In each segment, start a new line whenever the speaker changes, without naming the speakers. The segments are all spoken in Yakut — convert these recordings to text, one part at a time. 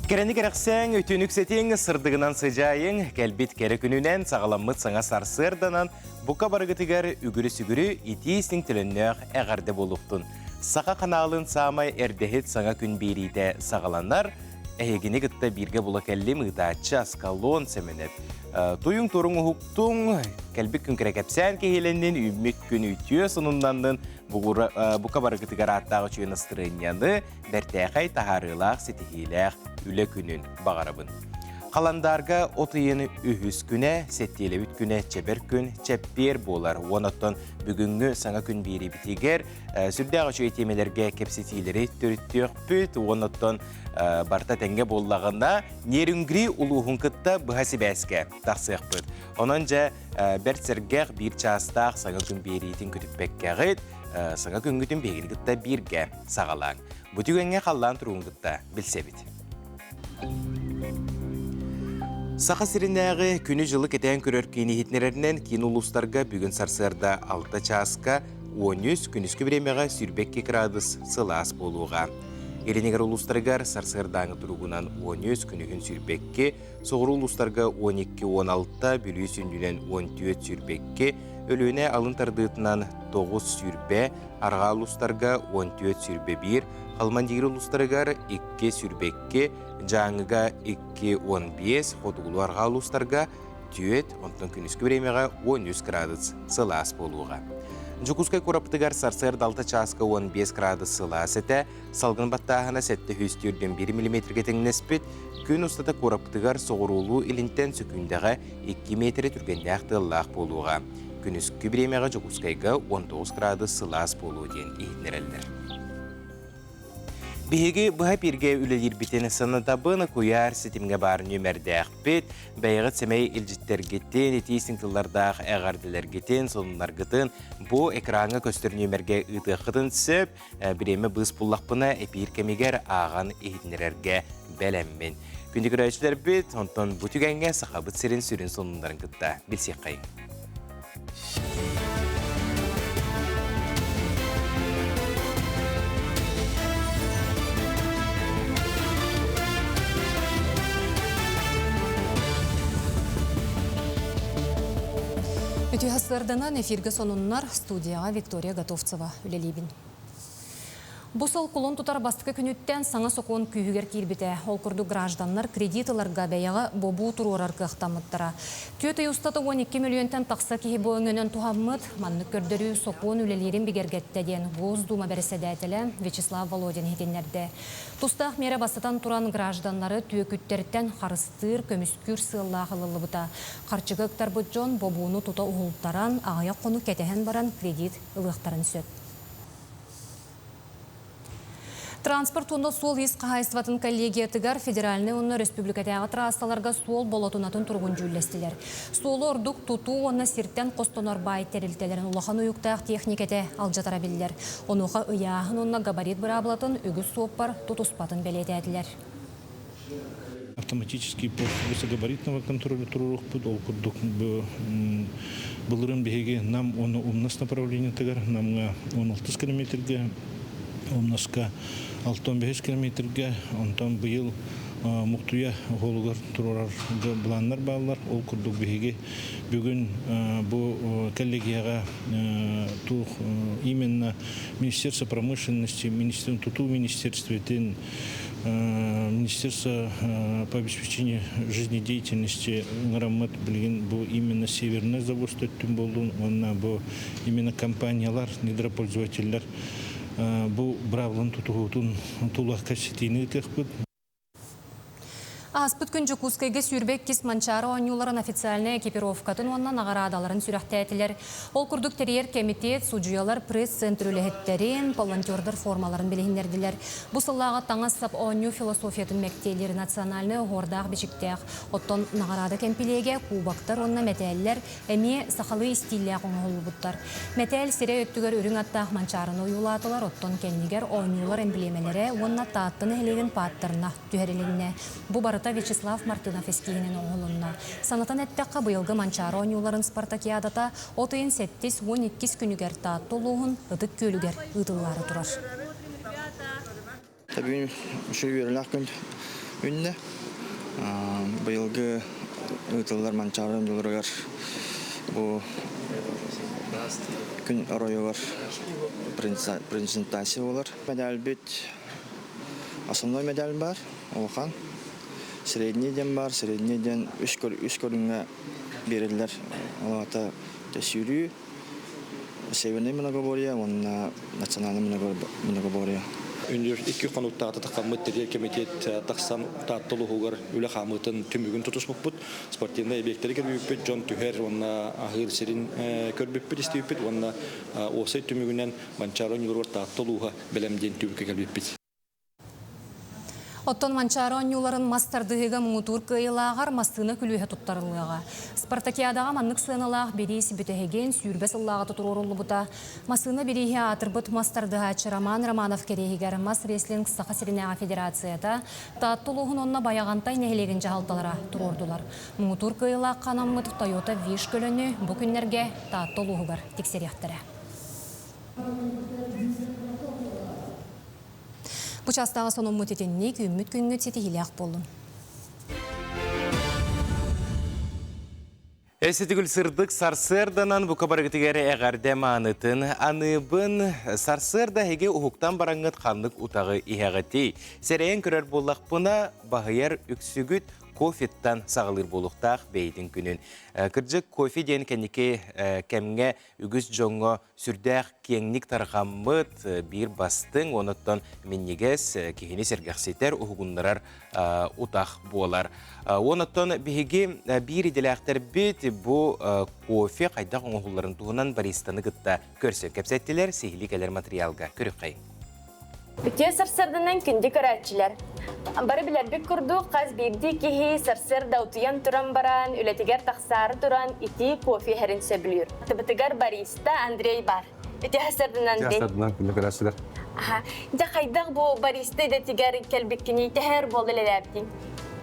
Кэрэни кэрэхсээҥ, үтүөнү үксэтиҥ, сырдыгынан сыдьаайыҥ, кэлбит кэрэ күнүнэн саҕаламмыт саҥа сарсыарданан бука барыгытыгар үгүрү-сүгүрү итии-истиҥ төлөннөөх эҕэрдэ буолуохтун. Саха ханаалын саамай эрдэһит саҥа күн биэриитэ саҕаланар. Эһигини кытта бииргэ була кэллим ыытааччы Аскалон Сэмэнэп. Туйуҥ туруҥ уһуктуҥ, кэлбит күн кэрэ кэпсээн киһилэннин, үүммүт күн үтүө сонуннаннын, бука барыгытыгар ааттаах үчүгэй настырыанньаны, бэртээхэй таһаарыылаах, ситиһиилээх үлэ күнүн баҕарабын. Халандаарга от ыйын үһүс күнэ, сэттиэлэбит күнэ чэбэр күн, чэппиэр буолар. Уон оттон бүгүҥҥү саҥа күн биэриибитигэр сүрдээх үчүгэй тиэмэлэргэ кэпсэтиилэри төрүттүөхпүт. Уон оттон барыта тэҥҥэ буоллаҕына, Нерюнгри улууһун кытта быһа сибээскэ тахсыахпыт. Онон дьэ бэрт сэргэх биир чаастаах саҥа күн биэриитин көтүппэккэҕит, саҥа күҥҥүтүн биһигини кытта бииргэ саҕалааҥ. Бу түгэҥҥэ халлаан туругун кытта билсэбит. Саха сиринээҕи күнү-дьылы кэтээн көрөр киин иһитиннэрэринэн киин улуустарга бүгүн сарсыарда 6 чааска 13, күнүскү бириэмэҕэ 22 градус сылаас буолуоҕа. Илинигэр улуустарыгар сарсыардааҥы туругунан 13, күнүһүн 22, соҕуруу улуустарга 12-16, Бүлүү сүнньүнэн 14-22, Өлүөнэ алын тардыытынан 9-20, арҕаа улуустарга 14-21, Халмандиир улуустарыгар 2-22, Дьааҥыга 2-15, хотугулуу-арҕаа улуустарга 4, онтон күнүскү бириэмэҕэ 13 градус сылаас буолуоҕа. Дьокуускай куораппытыгар сарсыарда 6 чааска 15 градус сылаас этэ, салгын баттааһына 741 миллиметргэ тэҥнэспит, күн устата куораппытыгар соҕуруулуу илинтэн сөкүүндэҕэ 2 миэтэрэ түргэннээх тыаллаах буолуоҕа. Күнүскү бириэмэҕэ Дьокуускайга 19 градус сылаас буолуо диэн иһитиннэрэллэр. Биһиги быһа бииргэ үлэлиирбитин санатабын, куйаар ситимҥэ баар нүөмэрдээхпит, бэйэҕит сэмэй илдьиттэргитин, итии тыллардаах эҕэрдэлэргитин, сонуннаргытын бу экраҥҥа көстөр нүөмэргэ ыытыаххытын сөп. Бириэмэ быыс буллахпына, эпиир кэмигэр ааҕан иһитиннэрэргэ бэлэммин. Күндү көрөөччүлэрбит, онтон бу түгэҥҥэ Сахабыт сирин сүрүн сонуннарын кытта билсиэххэйиҥ.
Үтүө сарсыарданан эфиргэ сонуннар студияҕа Виктория Готовцева үлэлиибин. Бу сыл кулун тутар бастакы күнүттэн саҥа сокуон күүһүгэр киирбитэ. Ол курдук гражданнар кредит ыларга бэйэҕэ бобуу туруорар кыахтаммыттара. Түөрт ый устата 12 мөлүйүөнтэн тахса киһи бу өҥөнөн туһаммыт. Маннык көрдөрүү сокуон үлэлиирин бигэргэттэ диэн Госдума бэрэссэдээтэлэ Вячеслав Володин иһитиннэрдэ. Тустаах миэрэ бастатан туран гражданнары түөкүттэртэн харыстыыр, көмүскүүр сыаллаах ылыллыбыта. Харчыга ыктарбыт дьон бобууну тута уһултаран, аҕыйах хонук кэтэһэн баран кредит ылыахтарын сөп. Транспорт уонна суол-иис хаһаайыстыбатын коллегиятыгар федеральнай уонна өрөспүүбүлүкэтээҕи трассаларга суол болотунатын туругун дьүүллэстилэр. Суолу ордук тутуу уонна сиртэн хостонор баай тэрилтэлэрин улахан уйуктаах техникэтэ алдьатара биллэр. Онуоха ыйааһын уонна габарит быраабылатын үгүс суоппар тутуспатын бэлиэтээтилэр.
Автоматический пост высокогабаритного контроля туруорукпут. Ол курдук былырын биһиги Нам уонна Умнас направлениетыгар Намҥа 16 километрга, Умнаска 65 километрга, онтон быйыл Муктуйа оһолугар туруорар былааннар бааллар. Ол курдук биһиги бүгүн бу коллегияҕа туох именно Министерство промышленности, Министерство тутуу министерствотын Министерство по обеспечению жизнедеятельности ыҥыраммыт билигин бу именно северный завоз өттүн буоллун уонна бу именно компаниялар, недропользователлэр бу быраабыланы тутуһуутун тула кэпсэтиини ыытыахпыт.
Ааспыт күн Дьокуускайга 22 Манчаары оонньууларын официальнай экипировкатын уонна наҕараадаларын сүрэхтээтилэр. Ол курдук тэрийэр кэмитиэт, судьуйалар пресс-центр үлэһиттэрин, волонтердар формаларын билиһиннэрдилэр. Бу сыллааҕы таҥас-сап оонньуу философиятын мэктиэлиир национальнай оһуордаах бичиктээх, оттон наҕараада кэмпилиэгэ, кубоктар уонна мэтээллэр эмиэ сахалыы истииллээх оҥоһуллубуттар. Мэтээл сирэй өттүгэр үрүҥ аттаах манчаарыны ойуулаатылар, оттон кэннигэр оонньуулар эмблемэлэрэ уонна Таатта нэһилиэгин пааттарына түһэрилиннэ. Бу барыта Вячеслав Мартынов эскиһинэн оҥоһулунна. Санатан эттэххэ, быйылгы Манчаары оонньууларын спартакиадата от ыйын сэттис 12 күнүгэр Таатта улууһун Ытык Күөлүгэр ыытыллаары турар.
Бүгүн үчүгэй үөрүүлээх күн. Үннэ. Быйылгы ыытыллар Манчаары оонньууларыгар бу күн оройугар презентация буолар. Медальбит основной медаль бар, улахан. Средний диэн бар, средний диэн үс, үс көрүҥҥэ биэриллэр. Ол аата сүүрүү, Северное многоборье уонна национальное многоборье.
Үнүр икки хонуктаата тахаммыт тэрийэр комитет тахсан Таатта улууһугар үлэ хаамыытын түмүгүн тутуспуппут. Спортивнай объектары көрбүппүт, дьон түһэр уонна аһыыр сирин көрбүппүт, истибиппит уонна уопсай түмүгүнэн Манчаары оонньууларыгар Таатта улууһа бэлэм диэн түмүккэ кэлбиппит.
Оттон Манчаары оонньууларын мас тардыһыыга муҥутуур кыайыылааҕар массыына күлүүһэ туттарыллыаҕа. Спартакиадаҕа маннык сыаналаах бириис бүтэһигин 20 сыллааҕыта туруоруллубута. Массыына бирииһи аатырбыт мас тардыһааччы Роман Романов кэриэһигэр мас-рестлинг Саха сиринээҕи федерацията, Таатта улууһун уонна Байаҕантай нэһилиэгин дьаһалталара туруордулар. Муҥутуур кыайыылаахха анаммыт Toyota Wish көлөнү бу күннэргэ Таатта улууһугар тиксэриэхтэрэ. Бу чаастааҕы сонуммут итинник, үүммүт күҥҥүт ситиһиилээх буоллун.
Эситигүл сырдык сарсыарданан бука барыгытыгар эҕэрдэ маанытын аныыбын сарсыарда эһиги уһуктан бараҥҥыт ханнык утаҕы иһэҕитий? Сэрэйэн көрөр буоллахпына, баһыйар үксүгүт кофеттан саҕалыыр буолуохтаах бэйэтин күнүн. Кырдьык, кофе диэн кэнники кэмҥэ үгүс дьоҥҥо сүрдээх киэҥник тарҕаммыт биир бастыҥ, онуттан минньигэс, киһини сэргэхситэр, уһугуннарар утах буолар. Онуттан биһиги биир идэлээхтэрбит бу кофе хайдах оҥоһулларын туһунан баристаны кытта көрсөн кэпсэттилэр, сиһилии кэлэр материалга көрүөххэйиҥ.
Үтүө сарсыарданан күндү көрөөччүлэр! Бары билэрбит курдук, хас биирдии киһи сарсыарда утуйан туран баран, үлэтигэр тахсаары туран итии кофе иһэрин сөбүлүүр. Аттыбытыгар бариста Андрей бар. Үтүө сарсыарданан
Үтүө сарсыарданан күндү көрөөччүлэр.
Аха. Дьэ хайдах бу бариста идэтигэр кэлбиккиний, төһө өр буолла үлэлээбитиҥ?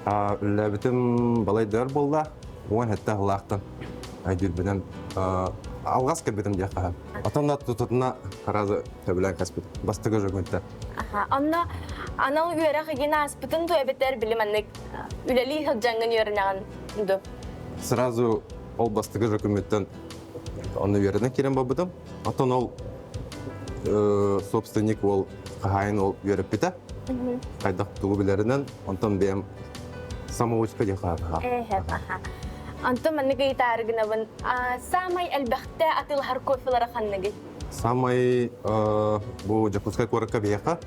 Үлэлээбитим балай да өр буолла. 17 сыллаахтан өйдүүрбүнэн алҕас кэлбитим диэххэ. Отон да тутутуна сразу сөбүлээн кэспит. Бастакы жөгүнтэ.
Онно анал үөрэх игин ааспытын дуу эбэтэр били маннык үлэлии сылдьаҥҥын үөрэнэҕин дуу?
Сразу ол бастакы жөкүммүттэн онно үөрэнэн киирэн барбытым. Оттон ол собственник ол хаһаайын ол үөрэппитэ. Хайдах тугу билэринэн, онтон бэйэм самоучка диэн хаһаа.
Онтон маннык ыйытаары гынабын. Саамай элбэхтэ атыылаһар кофелара ханныгый?
Самай бу Дьокуускай куоракка биһиэхэ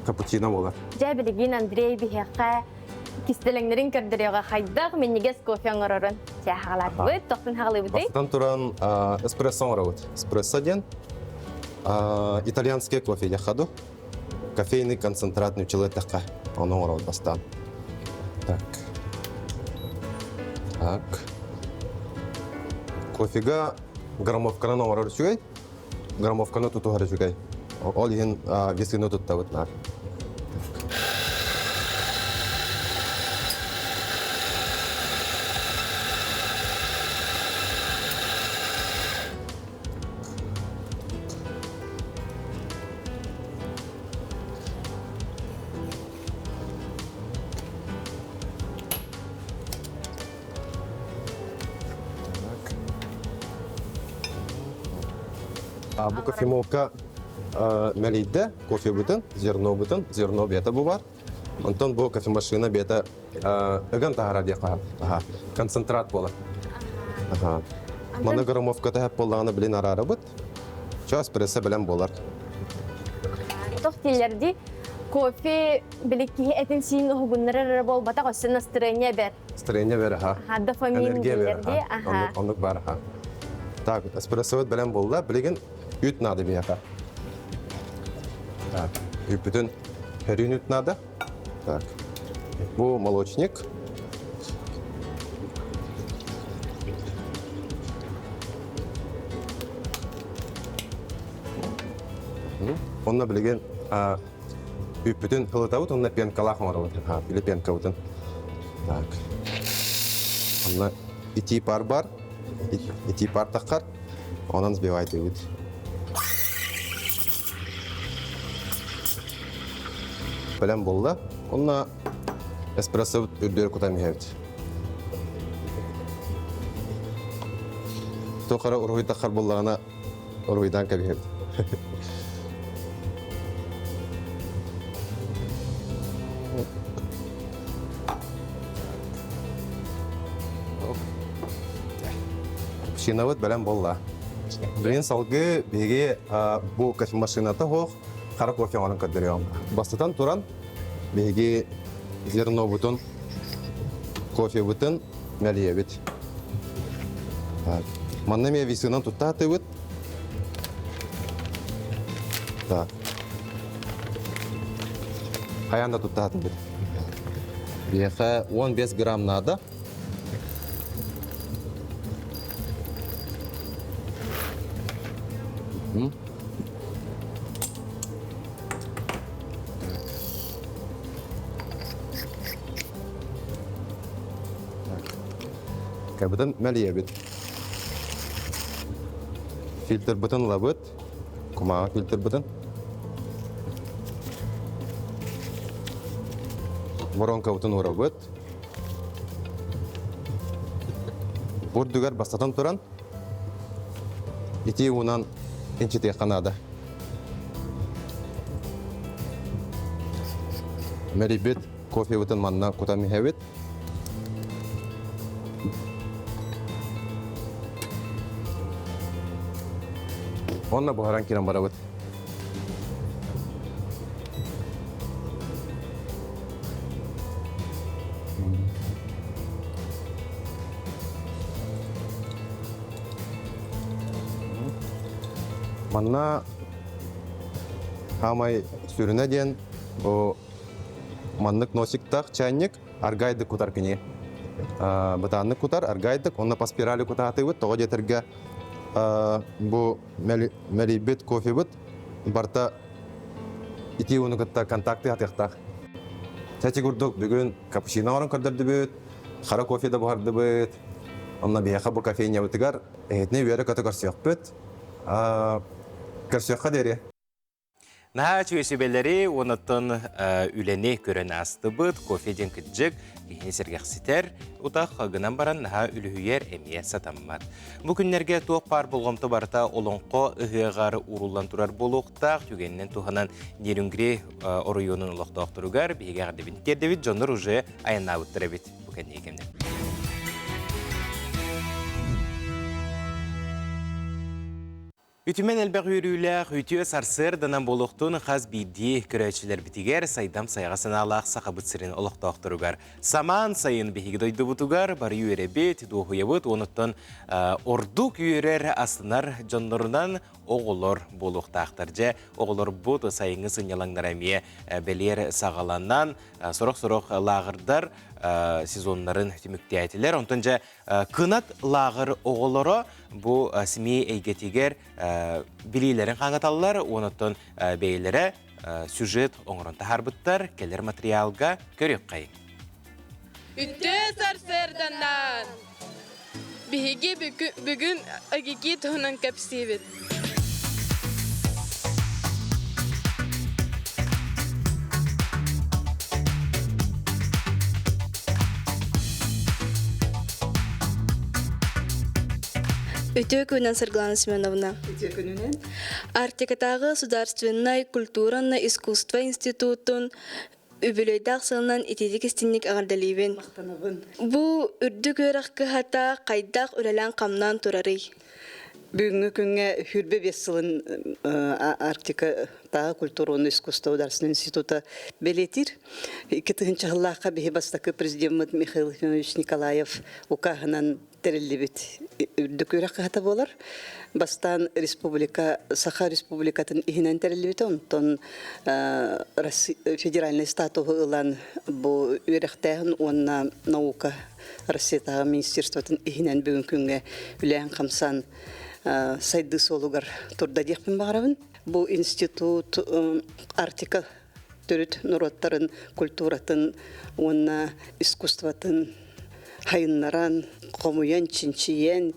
капучино буолар.
Дьэ билигин Андрей биһиэхэ кистэлэҥнэрин көрдөрүөҕэ хайдах минньигэс кофе оҥорорун чэ хаҕалаатыбыт, тохтун хаҕалыыбытый?
Бастатан туран эспрессо оҥоробут. Эспрессо диэн итальянский кофе диэххэ дуу. Кофейный концентрат нуччалыы эттэххэ, ону оҥоробут бастаан. Так. Так. Кофега граммовканан оҥорор үчүгэй, граммовканы тутуһар үчүгэй. Ол иһин весыны туттабыт наар. А бу кофемолка мэлийдэ, кофебытын, зернобытын, зерно бета бу бар. Онтон бу кофемашина бета ыган таһара диэххэ концентрат буолар. Маны громовката хэп буоллаҕына билин араарабыт. Час пресса бэлэм буолар.
Тох дииллэрдии кофе били киһи этин сиин уһугуннарар эрэ буолбатах, өссө настроение бэр.
Настроение бэр, аха.
Дофамин
Энергия бэр,
дииллэрдии, аха.
Оннук бар, аха. Так, эспрессобут бэлэм буолла. Билигин үүт наада биһиэхэ. Так, үүппүтүн хөрүүн үүт наада. Так, бу молочник. Онно билигин үүппүтүн ылытабыт, онно пенкалаах оҥоробут. Или пенкабытын. Так. Онно итии пар бар, итии пар таххар, онон сбивайтыбыт. Бэлэм буолла. Онна эспрессобут үрдүгэр кутан иһэбит. Туох эрэ уруһуйдаххар буоллаҕына уруһуйдаан кэбиһэбит. Капучинобыт бэлэм буолла. Билигин салгыы биһиги бу кофемашината суох хара кофе оҥорон көрдөрүөҕүм. Бастатан туран биһиги зернобутун, кофебытын мэлийэбит. Манна эмиэ весынан туттаатыбыт. Так. Хайаан да туттаатыбыт. Биһиэхэ 15 грамм наада. Кабытын мэлийэбит. Фильтрбытын ылабыт. Кумааҕы фильтрбытын. Воронкабытын уурабыт. Бурдугар бастатан туран итии уунан инчитиэххэ наада. Мэрийбит кофебытын манна кутан иһэбит. Онно буһаран киирэн барабыт. Манна хаамай сүрүнэ диэн бу маннык носиктаах чайник аргайдык кутар кини. Бытааннык кутар, аргайдык, онно по спирали кутаатыбыт, тоҕо диэтэргэ бу мэлийбит кофебыт барыта итии ууну кытта контакты хатыахтаах. Чачы курдук бүгүн капучино оҥорон көрдөрдүбүт, хара кофе да буһардыбыт. Онно биһиэхэ бу кофейнябытыгар эһитини үөрэ-көтө көрсүөхпүт. Көрсүөххэ диэри.
Наһаа үчүгэй сүбэлэри уонаттан үлэни көрөн аастыбыт. Кофе диэн кыдьык, киһини сэргэхситэр утах гынан баран наһаа үлүһүйэр эмиэ сатаммат. Бу күннэргэ туох баар болҕомто барыта олоҥхо ыһыаҕар ууруллан турар буолуохтаах. Түгэнинэн туһанан Нерюнгри оройуонун олохтоохторугар биһиги эҕэрдэбин тиэрдэбит. Дьоннор уже айаннаабыттар эбит бу кэнники кэмнэр. Үтүмэн элбэх үөрүүлээх, үтүө сарсыарданан буолуохтун хас биирдии көрөөччүлэрбитигэр сайдам сайаҕа санаалаах Сахабыт сирин олохтоохторугар. Самаан сайын биһиги дойдубутугар бары үөрэбит, дуоһуйабыт, онуттан ордук үөрэр, астынар дьоннорунан оҕолор буолуохтаахтар. Дьэ, оҕолорбут сайыҥҥы сынньалаҥнара эмиэ бэлиэр саҕаланан, сорох-сорох лааҕырдар сезоннарын түмүктээтилэр. Онтон дьэ, Кынат лааҕыр оҕолоро бу СМИ эйгэтигэр билиилэрин хаҥаталлар, онон бэйэлэрэ сюжет оҥорон таһаарбыттар, кэлэр материалга көрүөххэйиҥ.
Үтүө сарсыарданан! Биһиги бүгүн АГИКИ туһунан кэпсиибит.
Үтүө күнүнэн Саргылана Семеновна.
Үтүө күнүнэн.
Арктикатааҕы государственнай культуранна искусство институтун үбүлүөйдээх сылынан итиитик истинник эҕэрдэлиибин.
Махтанабын.
Бу үрдүк үөрэх кыһата хайдах үлэлээн-хамнаан турарый?
Бүгүҥҥү күҥҥэ 25 сылын Арктикатааҕы культура уонна искусство ударственнай института бэлиэтиир. 2000 сыллаахха биһи бастакы президеммит Михаил Ефимович Николаев укааһынан тэриллибит үрдүк үөрэх кыһата буолар. Бастаан республика, Саха Республикатын иһинэн тэриллибитэ, онтон федеральный статуһу ылан бу үөрэхтээһин уонна наука Россиятааҕы министерствотын иһинэн бүгүн күҥҥэ үлээн-хамсаан сайдыы суолугар турда диэхпин баҕарабын. Бу институт Арктика төрүт норуоттарын культуратын уонна искусствотын хайыннаран, хомуйан, чинчийэн,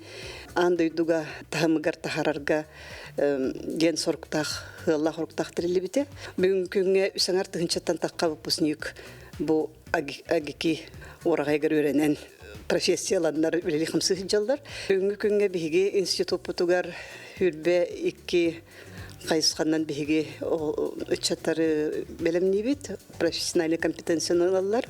аан дойдуга таһымыгар таһаарарга диэн соруктаах, ыаллаах соруктаах тэриллибитэ. Бүгүҥҥү күҥҥэ үс аҥар тыһыынчаттан тахха выпускник. бу АГИКИ уораҕайыгар үөрэнэн профессияланнар үлэлии-хамсыы сылдьаллар. Бүгүҥҥү күҥҥэ биһиги институппутугар хүрбэ икки хайысханан биһиги ыччаттары бэлэмниибит, профессиональный компетенцияны ылаллар.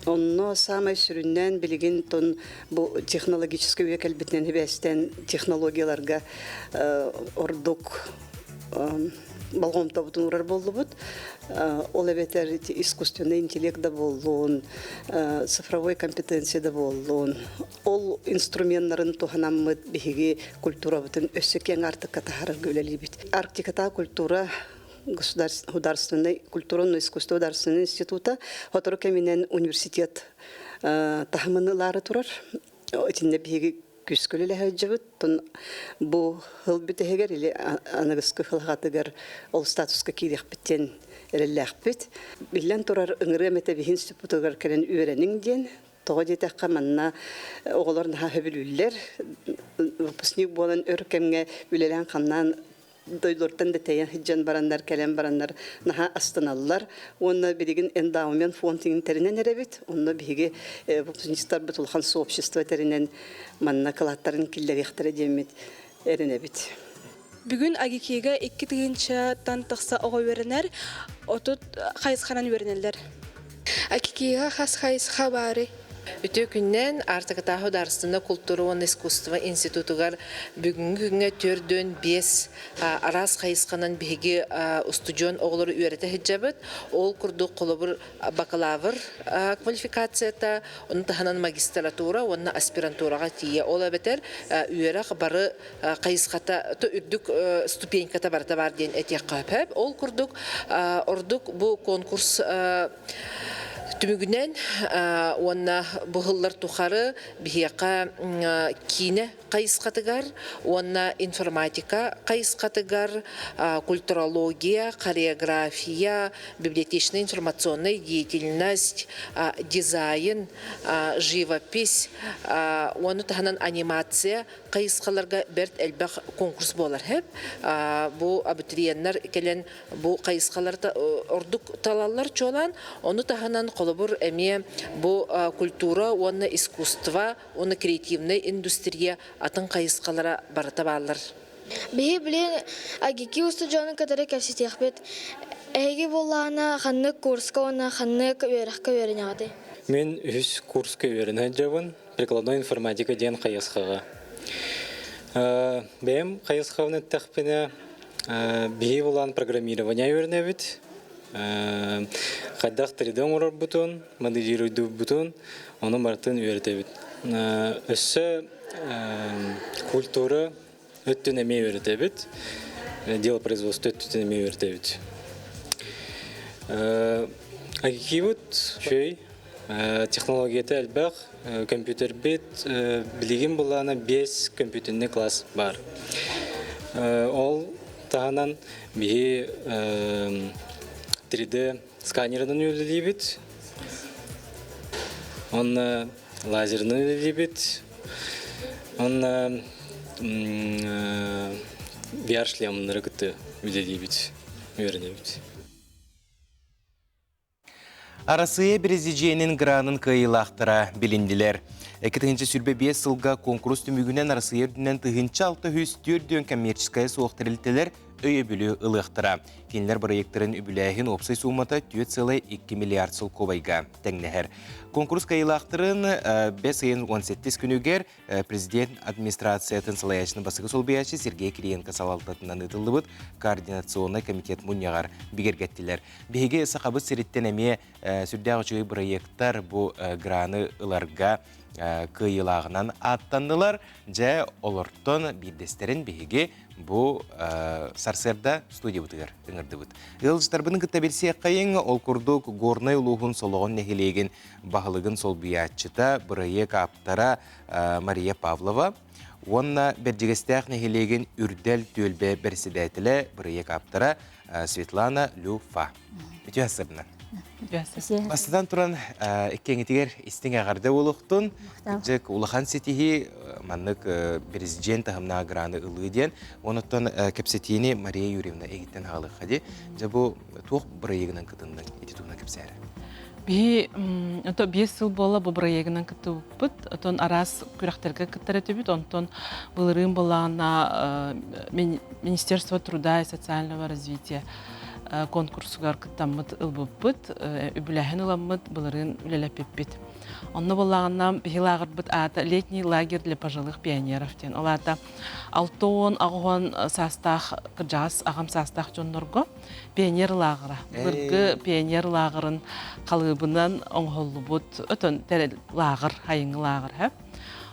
Онно саамай сүрүннээн билигин тон бу технологическай үйэ кэлбитинэн сибээстээн технологияларга ордук болҕомтобутун уурар буоллубут. Ол эбэтэр искусственный интеллект да буоллун, цифровой компетенция да буоллун, ол инструменнарын туһанаммыт биһиги культурабытын өссө киэҥ аартыкка таһаарарга үлэлиибит. Арктикатаа культура государственный культурно искусство государственный института сотору кэминэн университет таһымын ылаары турар. Итиннэ биһиги күүскэ үлэлэһэ сылдьабыт. Бу сыл бүтэһигэр или аныгыскы сылҕатыгар ол статуска киириэхпит диэн эрэллээхпит. Биллэн турар, ыҥырыам этэ биһи институтугар кэлэн үөрэниҥ диэн. Тоҕо диэтэххэ, манна оҕолор наһаа сөбүлүүллэр. Выпускник буолан өр кэмҥэ үлэлээн-хамнаан дойдулартан да тэйэн сылдьан бараннар, кэлэн бараннар наһаа астыналлар. Уонна билигин эндаумент фонд тэринэн эрэбит. Онно биһиги выпускниктарбыт улахан сообщество тэринэн манна кылааттарын киллэриэхтэрэ диэммит эрэнэбит.
Бүгүн АГИКИга 2 тыһыынчаттан тахса оҕо үөрэнэр, 30 хайысханан үөрэнэллэр.
АГИКИга хас хайысха баарый?
Үтүө күнүнэн Аартыкатааҕы судаарыстыбаннай култуура уонна искусство институтугар бүгүҥҥү күҥҥэ 45 араас хайысханан биһиги устудьуон оҕолору үөрэтэ сылдьабыт. Ол курдук холобур бакалавр квалификацията, ону таһынан магистратура уонна аспирантураҕа тиийэ. Ол эбэтэр үөрэх бары хайысхата үрдүк ступеньката барыта баар диэн этиэххэ сөп. Ол курдук ордук бу конкурс түмүгүнэн уонна бу сыллар тухары биһиэхэ киинэ хайысхатыгар уонна информатика хайысхатыгар культурология, хореография, библиотечная информационная деятельность, дизайн, живопись уонна таһынан анимация хайысхаларга бэрт элбэх конкурс буолар сөп. Бу абитуриеннар кэлэн бу хайысхалары ордук талаллар чуолаан. Ону таһынан холобур эмиэ бу культура уонна искусство уонна креативнай индустрия атын хайысхалара барыта бааллар.
Биһи билин АГИКИ устудьуонун кытары кэпсэтиэхпит. Эһиги буоллаҕына ханнык курска уонна ханнык үөрэххэ үөрэнэҕитий?
Мин үһүс курска үөрэнэ сылдьабын, прикладной информатика диэн хайысхаҕа. Бэйэм хайысхабын эттэхпинэ, биһи булан программирование үөрэнэбит. Хайдах 3D оҥорорбутун, моделируйдуурбутун, ону барытын үөрэтэбит. Өссө культура өттүн эмиэ үөрэтэбит, дело производства өттүн эмиэ үөрэтэбит. АГИКИбыт үчүгэй, технологията элбэх, компьютербит билигин булаана 5 компьютерный класс бар. Ол таһынан биһи 3D сканерынан үлэлиибит, онно лазерынан үлэлиибит, онно VR-шлемнары кытта үлэлиибит, үөрэнэбит.
Арасыйа президенин гранын кыайыылаахтара билиннилэр. 2025 сылга конкурс түмүгүнэн Арасыйа үрдүнэн 1604 коммерческая суох тэрилтэлэр өйөбүлү ылыахтара. Кинилэр проекттарын үбүлээһин уопсай суумата 4,2 миллиард солкуобайга тэҥнэһэр. Конкурс кыайыылаахтарын 5 ыйын 18 күнүгэр президент администрациятын салайааччыны бастакы солбуйааччы Сергей Кириенко салалтатынан ыытыллыбыт координационнай комитет мунньаҕар бигэргэттилэр. Биһиги Сахабыт сириттэн эмиэ сүрдээх үчүгэй бырайыактар бу граны ыларга кыайыылааҕынан ааттаннылар. Дьэ, олортон биирдэстэрин биһиги бу сарсыарда студиябытыгар ыҥырдыбыт. Ыалдьыттарбытын кытта билсиэххэйиҥ, ол курдук Горнай улууһун Солоҕон нэһилиэгин баһылыгын солбуйааччыта, бырайыак ааптара Мария Павлова уонна Бэрдьигэстээх нэһилиэгин Үрдэл түөлбэ бэрэссэдээтэлэ, бырайыак ааптара Светлана Люфа. Үтүө сарсыарданан. Бастатан туран, иккиэҥитигэр истиҥ эҕэрдэ буолуохтун. Кырдьык, улахан ситиһии маннык президент таһымнаах граны ылыы диэн. Онуттан кэпсэтиини Мария Юрьевна эйигиттэн аҕалыахха дии. Дьэ бу туох бырайыагынан кытынныҥ ити туһунан кэпсээрэ.
Биһи ото 5 сыл буолла бу бырайыагынан кыттыбыппыт. Отон араас күрэхтэргэ кыттар этибит. Онтон былырыын былаана Министерство труда и социального развития конкурсугар кыттаммыт ылбыппыт, үбүлээһин ыламмыт, былырыын үлэлэппиппит. Онно буоллаҕына биһи лааҕырбыт аата «Летний лагерь для пожилых пионеров» диэн. Ол аата 60-80 саастаах кырдьаҕас аҕам саастаах дьоннорго пионер лааҕыра. Былыргы пионер лааҕырын халыыбынан оҥоһуллубут өтөн лааҕыр, айыҥы лааҕыр.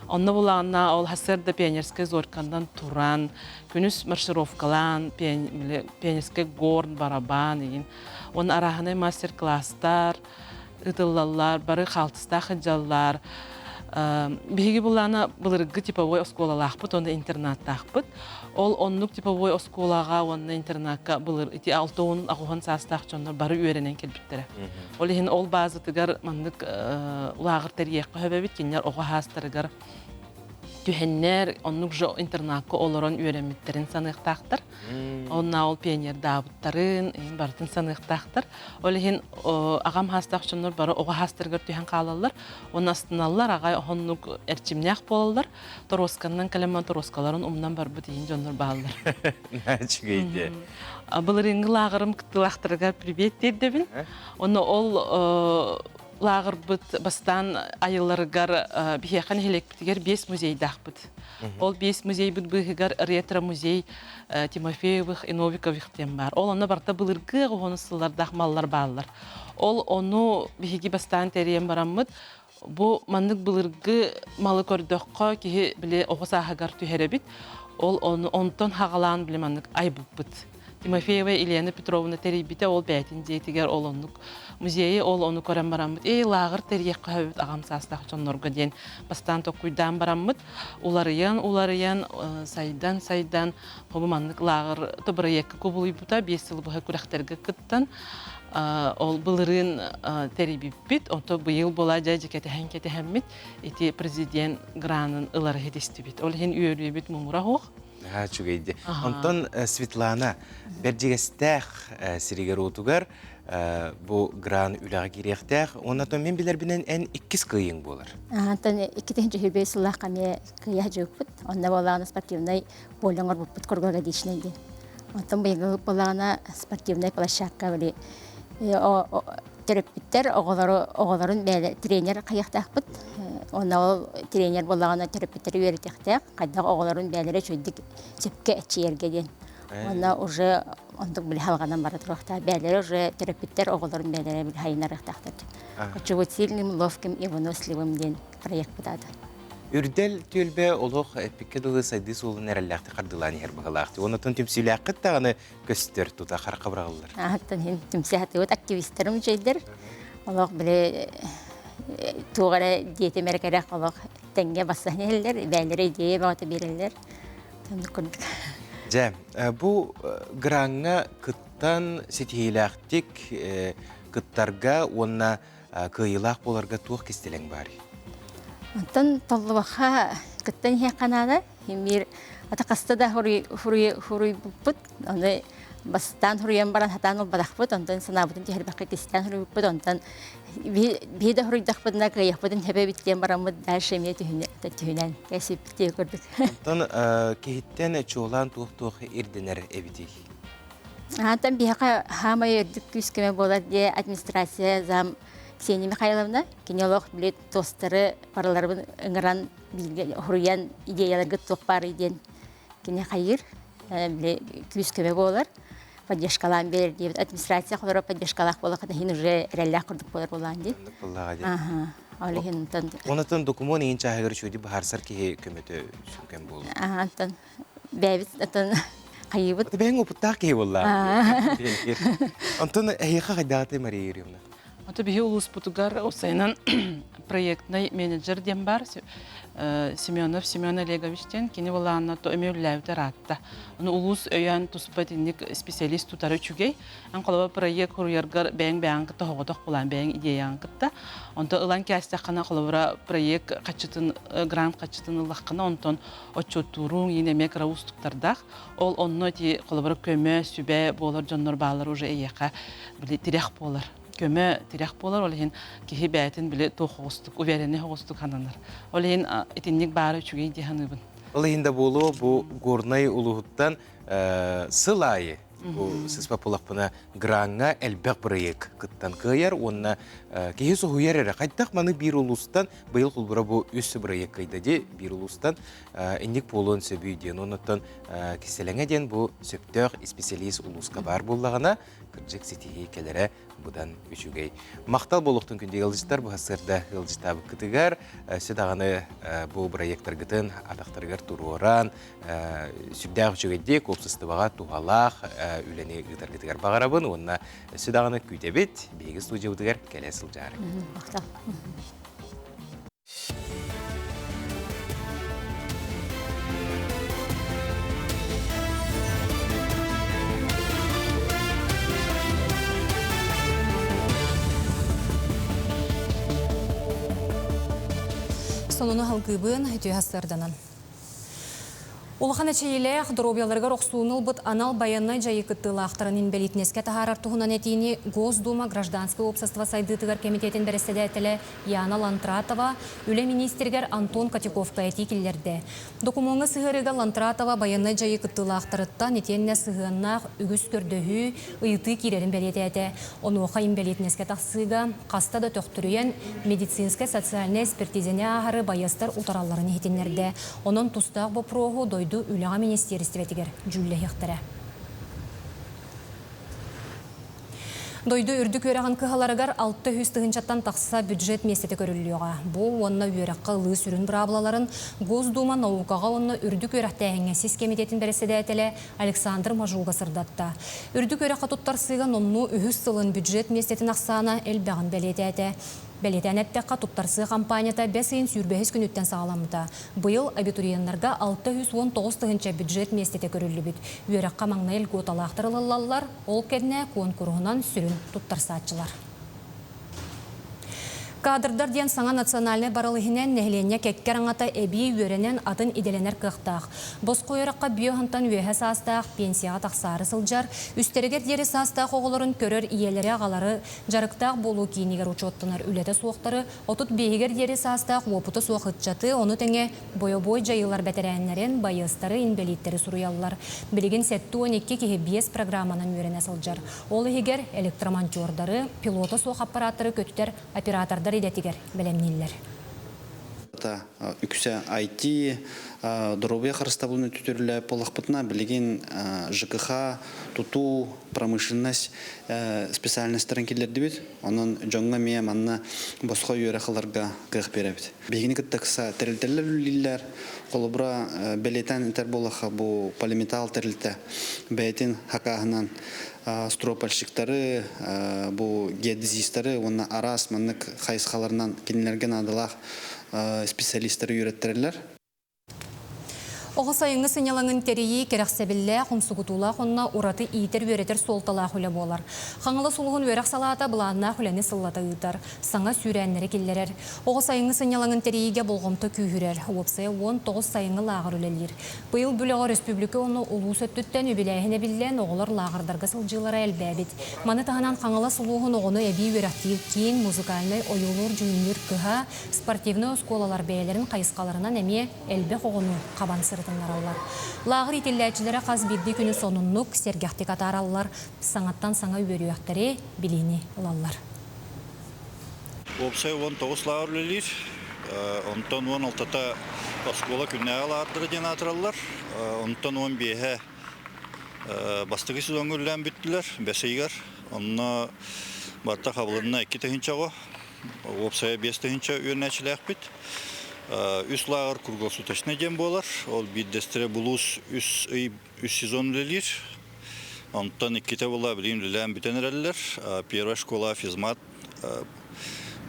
Онно булаанна ол сарсыарда пионерскай зорькандан туран, күнүс маршировкалаан, пионерскай горн, барабан игин. Уонна арааһынай мастер-класстар ыытыллаллар, бары хаалтыстаах сылдьаллар. Биһиги булаана былыргы типовой оскуолалаахпыт уонна интернаттаахпыт. Ол оннук типовой оскуолаҕа уонна интернакка былыр ити 60 саастаах дьоннор бары үөрэнэн кэлбиттэрэ. Ол иһин ол баазатыгар маннык лааҕыр тэрийиэххэ сөбөбүт. Кинилэр оҕо саастарыгар түһэннэр, оннук же интернакка олорон үөрэммиттэрин саныахтаахтар. Онна ол пионердаабыттарын, барытын саныахтаахтар. Ол иһин аҕам хаастаах дьоннор бары оҕо хаастарыгар түһэн хаалаллар. Онно астыналлар, аҕай оһоннук эрчимнээх буолаллар. Торуосканнан кэлэн торуоскаларын умнан барбыт иһин дьоннор бааллар.
Үчүгэй
Былырыыҥҥы лааҕырым кыттыылаахтарыгар привет тиэрдэбин. Онно ол лааҕырбыт бастаан айылларыгар биһиэхэ нэһилиэкпитигэр биэс музейдаахпыт. Ол биэс музейбыт быыһыгар ретро-музей Тимофеевых и Новиковых диэн баар. Ол онно барыта былыргы оҕону сыллардаах маллар бааллар. Ол ону биһиги бастаан тэрийэн бараммыт Бу маннык былыргы малы көрдөххө киһи били оҕо сааһыгар түһэрэбит. Ол ону онтон хаҕалаан били маннык айбыппыт. Тимофеева Елена Петровна тэрийбитэ ол бэйэтин дьиэтигэр ол оннук музейы ол ону көрөн бараммыт эй лааҕыр тэрийиэххэ сөбүт аҕам саастаах дьоннорго диэн бастаан токкуйдаан бараммыт уларыйан уларыйан сайдан сайдан бу маннык лааҕыр то бырайыакка кубулуйбута 5 сыл быһа күрэхтэргэ кыттан ол былырыын тэрийбиппит, онто быйыл буола дьэ кэтэһэн кэтэһэммит ити президент гранын ылары ситистибит. Ол иһин үөрүүбүт муҥура суох.
Үчүгэй Онтон Светлана Бэрдьигэстээх сиригэр-уотугар бу гран үлэҕэ киириэхтээх. Оннотон мин билэрбинэн эн иккис кыайыҥ буолар.
Антон 2025 сыллаах эмиэ кыайа дьыыппыт. Онно буолаҕына спортивнай поле оҥорбуппут круглогодичный диэн. Оттон быйылгы былаана спортивнай площадка били төрөппүттэр оҕолору оҕолорун бэйэ тренер хайыахтаахпыт. Онно ол тренер буоллаҕына төрөппүттэри үөрэтиэхтээх, хайдах оҕолорун бэйэлэрэ үчүгэйдик сөпкө эчийэргэ диэн. Онно уже онтук били халҕанан бара туруохтаах. Бэйэлэрэ уже төрөппүттэр оҕолорун бэйэлэрэ били хайынарыахтаахтар. Хочу быть сильным, ловким и выносливым диэн проект бытаата.
Үрдэл түөлбэ олох эппиккэ дылы сайдыы суолун эрэллээхтик хардыылаан иһэр быһыылаах. Онотон түмсүүлээххит даҕаны көстөр тута харахха быраҕыллар.
Аһаттан иһин түмсэ сатыыбыт активистарым үчүгэйдэр. Олох били туох эрэ диэтим эрэ кэрэх олох тэҥҥэ бассаһан иһэллэр, бэйэлэрэ идея бөҕөтө биэрэллэр. Оннук курдук.
Дьэ, бу граҥҥа кыттан ситиһиилээхтик кыттарга уонна кыайыылаах буоларга туох кистэлэҥ баарый?
Онтон толлубахха кыттан иһиэххэ наада. Мир ата хаста да хуруйбуппут. Ону бастаан хуруйан баран хатаан ылбатахпыт. Онтон санаабытын түһэрбэккэ кистээн хуруйбуппут. Онтон биһи да хуруйдахпытына кыайыахпытын сөбөбүт диэн бараммыт дальше эмиэ түһүнэн кэсиппит көрдүк.
Онтон киһиттэн чуолаан туох-туох ирдэнэр эбитий?
Аантан биһиэхэ хаамай үрдүк күүс-көмө буолар диэ администрация зам Ксения Михайловна. Кини олох били тостары барыларыбын ыҥыран бииргэ хоруйан идеяларгыт туох баарый диэн кини хайыыр били күүс-көмө буолар поддержкалаан биэрэр диэбит администрация холоро поддержкалаах буолахына иһин уже эрэллээх курдук буолар буолаан дии.
Аха.
Ол иһин онтон
Онотон докумуон иһин чааһыгар үчүгэйдик быһаарсар киһи көмөтө сүҥкэн буолуо.
Аха, онтон бэйэбит отон хайыыбыт.
Бэйэҥ опыттаах киһи буоллаа. Онтон эһиэхэ хайдаҕатай Мария Юрьевна?
Ото биһи улууспутугар усайынан проектный менеджер диэн бар Семенов Семен Олегович диэн кини былаанна то эмиэ үлэлээбитэ ыраатта. Ону улуус өйөөн туспа итинник специалист тутара үчүгэй. Эн холобур проект хуруйаргар бэйэҥ бэйэҥ кытта хоҕотох булаан бэйэҥ идеяҕын кытта. Онто ылан кээстэххинэ холобура проект хаччытын грант хаччытын ыллаххына онтон отчуоттууруҥ иин эмиэ кыра уустуктардаах. Ол онно ити холобура көмө, сүбэ буолар дьоннор бааллар уже эйиэхэ били тирэх буолар. Көмө тирэх буолар, ол иһин киһи бэйэтин били туох оҕустук, уверенный оҕустук сананар. Ол иһин итинник баара үчүгэй дии саныыбын.
Ол иһин да буолуо бу Горнай улууһуттан сыл аайы бу сыспа булахпына граҥҥа элбэх бырайыак кыттан кыайар уонна киһи соһуйар эрэ хайдах маны биир улуустан быйыл холбура бу үс бырайыак кыайда ди биир улуустан инник буолуон сөбүй диэн оннуттан кистэлэҥэ диэн бу сөптөөх исписэлиис улууска баар буоллаҕына кырдьык ситиһии кэлэрэ быдан үчүгэй. Махтал буолуохтун күндү ыалдьыттар бу сырда ыалдьытаабыккытыгар өссө даҕаны бу бырайыактаргытын атахтарыгар туруоран сүрдээх үчүгэйдик уопсастыбаҕа туһалаах үлэни ыытаргытыгар баҕарабын уонна өссө даҕаны күүтэбит биһиги студиябытыгар кэлэ сылдьаары.
Махтал.
Сонуну халгыыбын үтүө сарданан. Улахан эчэйиилээх доруобуйаларыгар охсууну ылбыт анал байыаннай дьайыы кыттыылаахтарын инбэлиитинэскэ таһаарар туһунан этиини Госдума гражданскай уопсастыба сайдыытыгар кэмитиэтин бэрэссэдээтэлэ Яна Лантратова үлэ миниистиригэр Антон Котяковка этии киллэрдэ. Докумуоҥҥа сыһыарыыга Лантратова байыаннай дьайыы кыттыылаахтарыттан итиэннэ сыһыаннаах үгүс көрдөһүү, ыйытыы киирэрин бэлиэтээтэ. Онуоха инбэлиитинэскэ тахсыыга хаста да төхтүрүйэн медицинскэй социальнай эспэртиизэни ааһары байыастар утаралларын иһитиннэрдэ. Онон тустаах боппуруоһу дойду үлэҕэ министиэристибэтигэр дьүүллэһиэхтэрэ. Дойду үрдүк үөрэҕин кыһаларыгар 600 тыһыынчаттан тахса бюджет миэстэтэ көрүллүөҕэ. Бу уонна үөрэххэ ылыы сүрүн быраабылаларын Госдума наукаҕа уонна үрдүк үөрэхтээһиҥҥэ сис кэмитиэтин бэрэссэдээтэлэ Александр Мажуга сырдатта. Үрдүк үөрэххэ туттарсыыга номнуо үһүс сылын бюджет миэстэтин ахсаана элбэҕин бэлиэтээтэ. Бэлиэтээн эттэххэ, туттарсыы хампаанньата бэс ыйын сүүрбэһис күнүттэн саҕаламмыта. Быйыл абитуриеннарга 619 тыһыынча бюджет миэстэтэ көрүллүбүт. Үөрэххэ маҥнай льготалаахтар ылыллаллар, ол кэннэ куонкуруһунан сүрүн туттарсааччылар. Кадрдар диэн саҥа национальнай барыл иһинэн нэһилиэнньэ кэккэ араҥата эбии үөрэнэн атын идэлэнэр кыахтаах. Босхо үөрэххэ биоһынтан үөһэ саастаах пенсияҕа тахсаары сылдьар, үстэригэр диэри саастаах оҕолорун көрөр ийэлэри-аҕалары дьарыктаах буолуу киинигэр учуоттанар үлэтэ суохтары, 35-игэр диэри саастаах уопута суох ыччаты, ону тэҥэ бойобуой дьайыылар бэтэрээннэрин, байыастары, инбэлииттэри суруйаллар. Билигин 72 киһи биэс программанан үөрэнэ сылдьар. Ол иһигэр электромонтердары, пилота суох аппараттары көтүтэр оператордар идэтигэр бэлэмнииллэр.
Үксэ IT, доруобуйа харыстабылын өтүтүрлэ буоллахпытына, билигин ЖКХ, тутуу, промышленность специальностарын киллэрдибит. Онон дьоҥҥо эмиэ манна босхо үөрэх ыларга кыах биэрэбит. Биһигини кытта ыкса тэрилтэлэр үлэлииллэр. Холобура, бэлиэтээн этэр буоллахха, бу полиметалл тэрилтэ бэйэтин хакааһынан стропольщиктары, бу геодезистары уонна араас маннык хайысхаларынан кинилэргэ наадалаах специалистары үөрэттэрэллэр.
Оҕо сайыҥҥы сынньалаҥын тэрийии кэрэхсэбиллээх, умсугутуулаах уонна ураты иитэр-үөрэтэр суолталаах үлэ буолар. Хаҥалас улууһун үөрэх салаата былааннаах үлэни сыллата ыытар, саҥа сүүрээннэри киллэрэр. Оҕо сайыҥҥы сынньалаҥын тэрийиигэ болҕомто күүһүрэр. Уопсайа 19 сайыҥҥы лааҕыр үлэлиир. Быйыл бүлэҕэ өрөспүүбүлүкэ уонна улуус өттүттэн үбүлээһин эбиллэн, оҕолор лааҕырдарга сылдьыылара элбээбит. Маны таһынан Хаҥалас улууһун оҕону эбии үөрэхтиир киин, музыкальнай ойуулуур-дьүһүннүүр кыһа, спортивнай оскуолалар бэйэлэрин хайысхаларынан эмиэ элбэх оҕону хабан сырытыннараллар. Лааҕыр иитиллээччилэрэ хас биирдии күнү сонуннук, сэргэхтик атаараллар, саҥаттан саҥа үөрүйэхтэри, билиини ылаллар.
Уопсай 19 лааҕыр үлэлиир. Онтон 16-та оскуола күннээҕи лааҕырдара диэн аатыраллар. Онтон 15-э бастакы сезоҥҥа үлэлээн бүттүлэр, бэс ыйыгар. Онно барыта хабылынна 2 тыһыынча оҕо. Уопсайа 5 тыһыынча үөрэнээччилээхпит. Үс лааҕыр круглосуточный диэн буолар. Ол биирдэстэрэ Булуус үс ый үс сезон үлэлиир. Онтон иккитэ була билигин үлэлээн бүтэн эрэллэр. Первая школа физмат.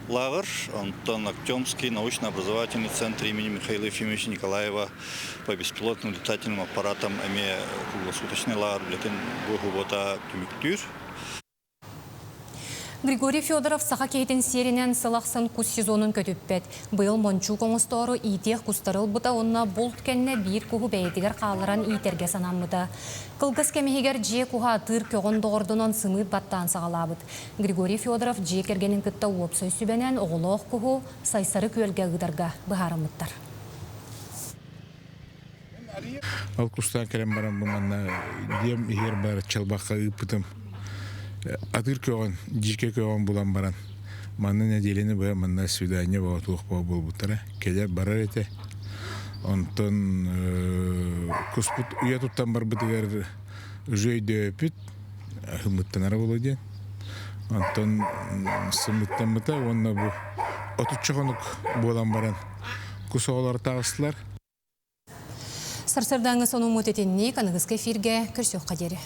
лааҕыр, онтон Артемский научно-образовательный центр имени Михаила Ефимовича Николаева по беспилотным летательным аппаратам эмиэ круглосуточный лааҕыр үлэтин бу субуота түмүктүүр.
Григорий Федоров саха киһитин сиэринэн сыл ахсын кус сезонун көтүппэт. Быйыл мончуук оҥостоору иитиэх кустары ылбыта уонна булт кэннэ биир куһу бэйэтигэр хаалларан иитэргэ санаммыта. Кылгас кэм иһигэр дьиэ куһа атыыр көҕөн доҕордонон сымыыт баттаан саҕалаабыт. Григорий Федоров дьиэ кэргэнин кытта уопсай сүбэнэн оҕолоох куһу Сайсары күөлгэ ыытарга быһаарыммыттар.
Ол кустаан кэлэн баран бу манна диэм иһиэр бар чалбахха ыыппытым. Атыыр көҕөн, дьиикэ көҕөн булан баран манна нэдиэлэни быһа манна свидание туох буолбуттара. Кэлэр барар этэ. Онтон куспут уйа туттан барбытыгар уже өйдөөпүт ымыттанара буолуо диэн. Онтон сымыттаммыта уонна бу отучча хонук буолан баран кус оҕолоро таҕыстылар.
Сарсырдааҥҥы сонуммут итинник аныгыскы эфиргэ көрсүөххэ диэри.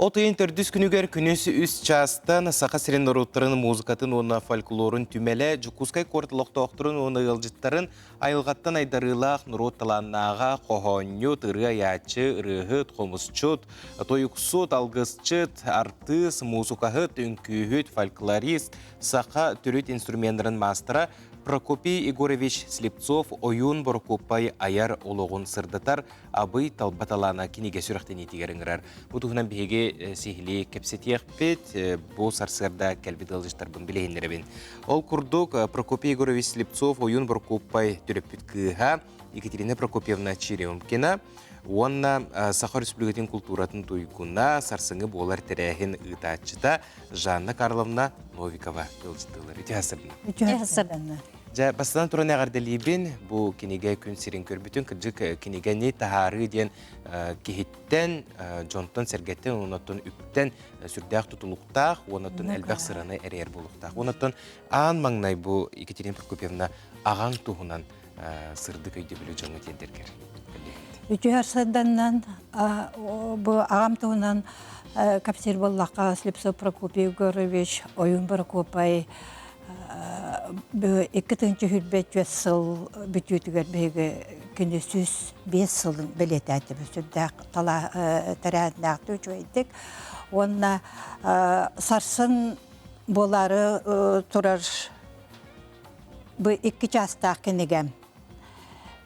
От ыйын төрдүс күнүгэр күнүс үс чаастан Саха сирин норуоттарын музыкатын уонна фольклорун түмэлэ Дьокуускай куорат олохтоохторун уонна ыалдьыттарын айылҕаттан айдарыылаах норуот талааннааҕа, хоһоонньут, ырыа айааччы, ырыаһыт, хомусчут, тойуксут, алгысчыт, артыыс, муусукаһыт, үҥкүүһүт, фольклорист, саха төрүт инструменнарын маастара Прокопий Егорович Слепцов ойуун Борокуоппай айар олоҕун сырдатар Абый талба талаана кинигэ сүрэхтэниитигэр ыҥырар. Бу туһунан биһиги сиһилии кэпсэтиэхпит. Бу сарсыарда кэлбит ыалдьыттарбын билиһиннэрэбин. Ол курдук, Прокопий Егорович Слепцов ойуун Борокуоппай төрөппүт кыыһа Екатерина Прокопьевна Черемкина уонна Саха Республикатын култууратын туйгуна сарсыҥҥы буолар тэрээһин ыытааччыта Жанна Карловна Новикова ыалдьыттыылар. Үтүө сарсыарданна.
Үтүө сарсыарданна.
Дьэ, бастатан туран эҕэрдэлиибин, бу кинигэ күн сирин көрбүтүн, кырдьык кинигэни таһаарыы диэн киһиттэн, дьонтон-сэргэттэн, оннуттан үптэн сүрдээх тутулуктаах, уоннаттан элбэх сыраны эрэйэр буолуохтаах. Уоннаттан аан маҥнай бу Екатерина Прокопьевна аҕаҥ туһунан сырдык өйдөбүлү дьоҥҥо тиэрдэргэр.
Үтүө сырданнан бу аҕам туһунан кэпсиир буоллахха Слепцов Прокопий Егорович, Ойуун Прокопай 2024 сыл бүтүүтүгэр биһиги күнү 105 сылын бэлиэтээтибит сүрдээх тэрээһиннээхтик үчүгэйдик уонна сарсын буолаары турар бу икки чаастаах кинигэм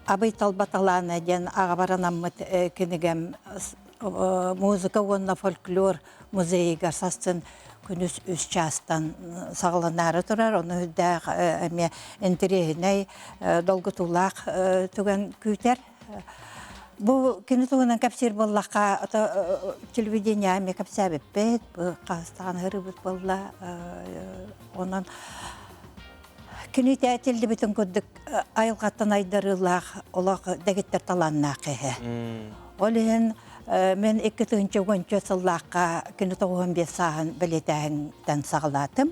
Абый талба талаана диэн аҕабар анаммыт кинигэм музыка уонна фольклор музейыгар сарсын күнүс үс чаастан саҕаланаары турар. Ону үрдээх эмиэ интэриэһинэй, долгутуулаах түгэн күүтэр. Бу кини туһунан кэпсиир буоллахха, телевидение эмиэ кэпсээбиппит, бу хаһыстаҕын ыһырыбыт буолла. Онон кини тэтиллибитин курдук айылҕаттан айдарыылаах олох дэгиттэр талааннаах киһи. Ол иһин мен 2013 сыллаахха күнү 95 сааһын бэлиэтээһинтэн саҕалаатым.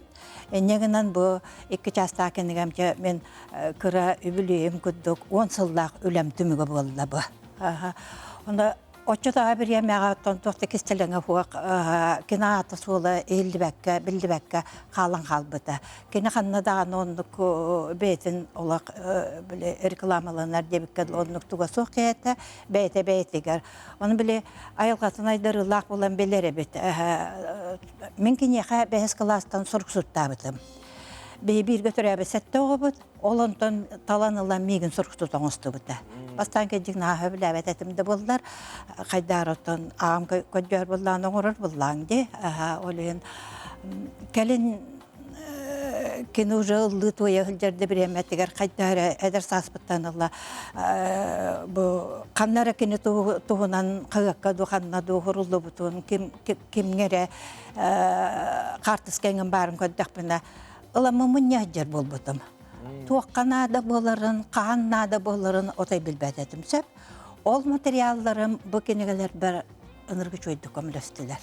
Инньэ гынан бу икки чаастаах кинигэмчэ мен кыра үбүлүөйүм курдук 10 сыллаах үлэм түмүгэ буолла бу. Онно Оччотооҕу бириэмэҕэ оттон туох да кистэлэҥэ суох кини аата суола иһиллибэккэ, биллибэккэ хаалан хаалбыта. Кини ханна даҕаны оннук бэйэтин олох били рекламаланар диэбиккэ дылы оннук туга суох киһи этэ, бэйэтэ бэйэтигэр. Ону били айылҕатын айдарыылаах буолан билэр эбит. Мин киниэхэ бэһис кылаастан сурук суруттаабытым. Биһи бииргэ төрөөбүт сэттэ оҕобут. Ол онтон талан ылан миигин суруксут оҥостубута. Бастаан кэлдьик наһаа сөбүлээбэт этим да буоллар, хайдаар оттон аҕам көрдөөр буоллаҕына оҥорор буоллаҕыҥ дии. Ол иһин кэлин кини уже ыллыы туойа сылдьар да бириэмэтигэр хайдах эрэ эдэр сааспыттан ыла бу ханна эрэ кини туһунан хаһыакка дуу ханна дуу суруллубутун ким кимҥэ эрэ хаартыска эҥин баарын көрдөхпүнэ ыламмын мунньа сылдьар буолбутум. Туохха наада буоларын, хаһан наада буоларын отой билбэт этим сөп. Ол материалларым бу кинигэлэрбэр ынырык үчүгэйдик көмөлөстүлэр.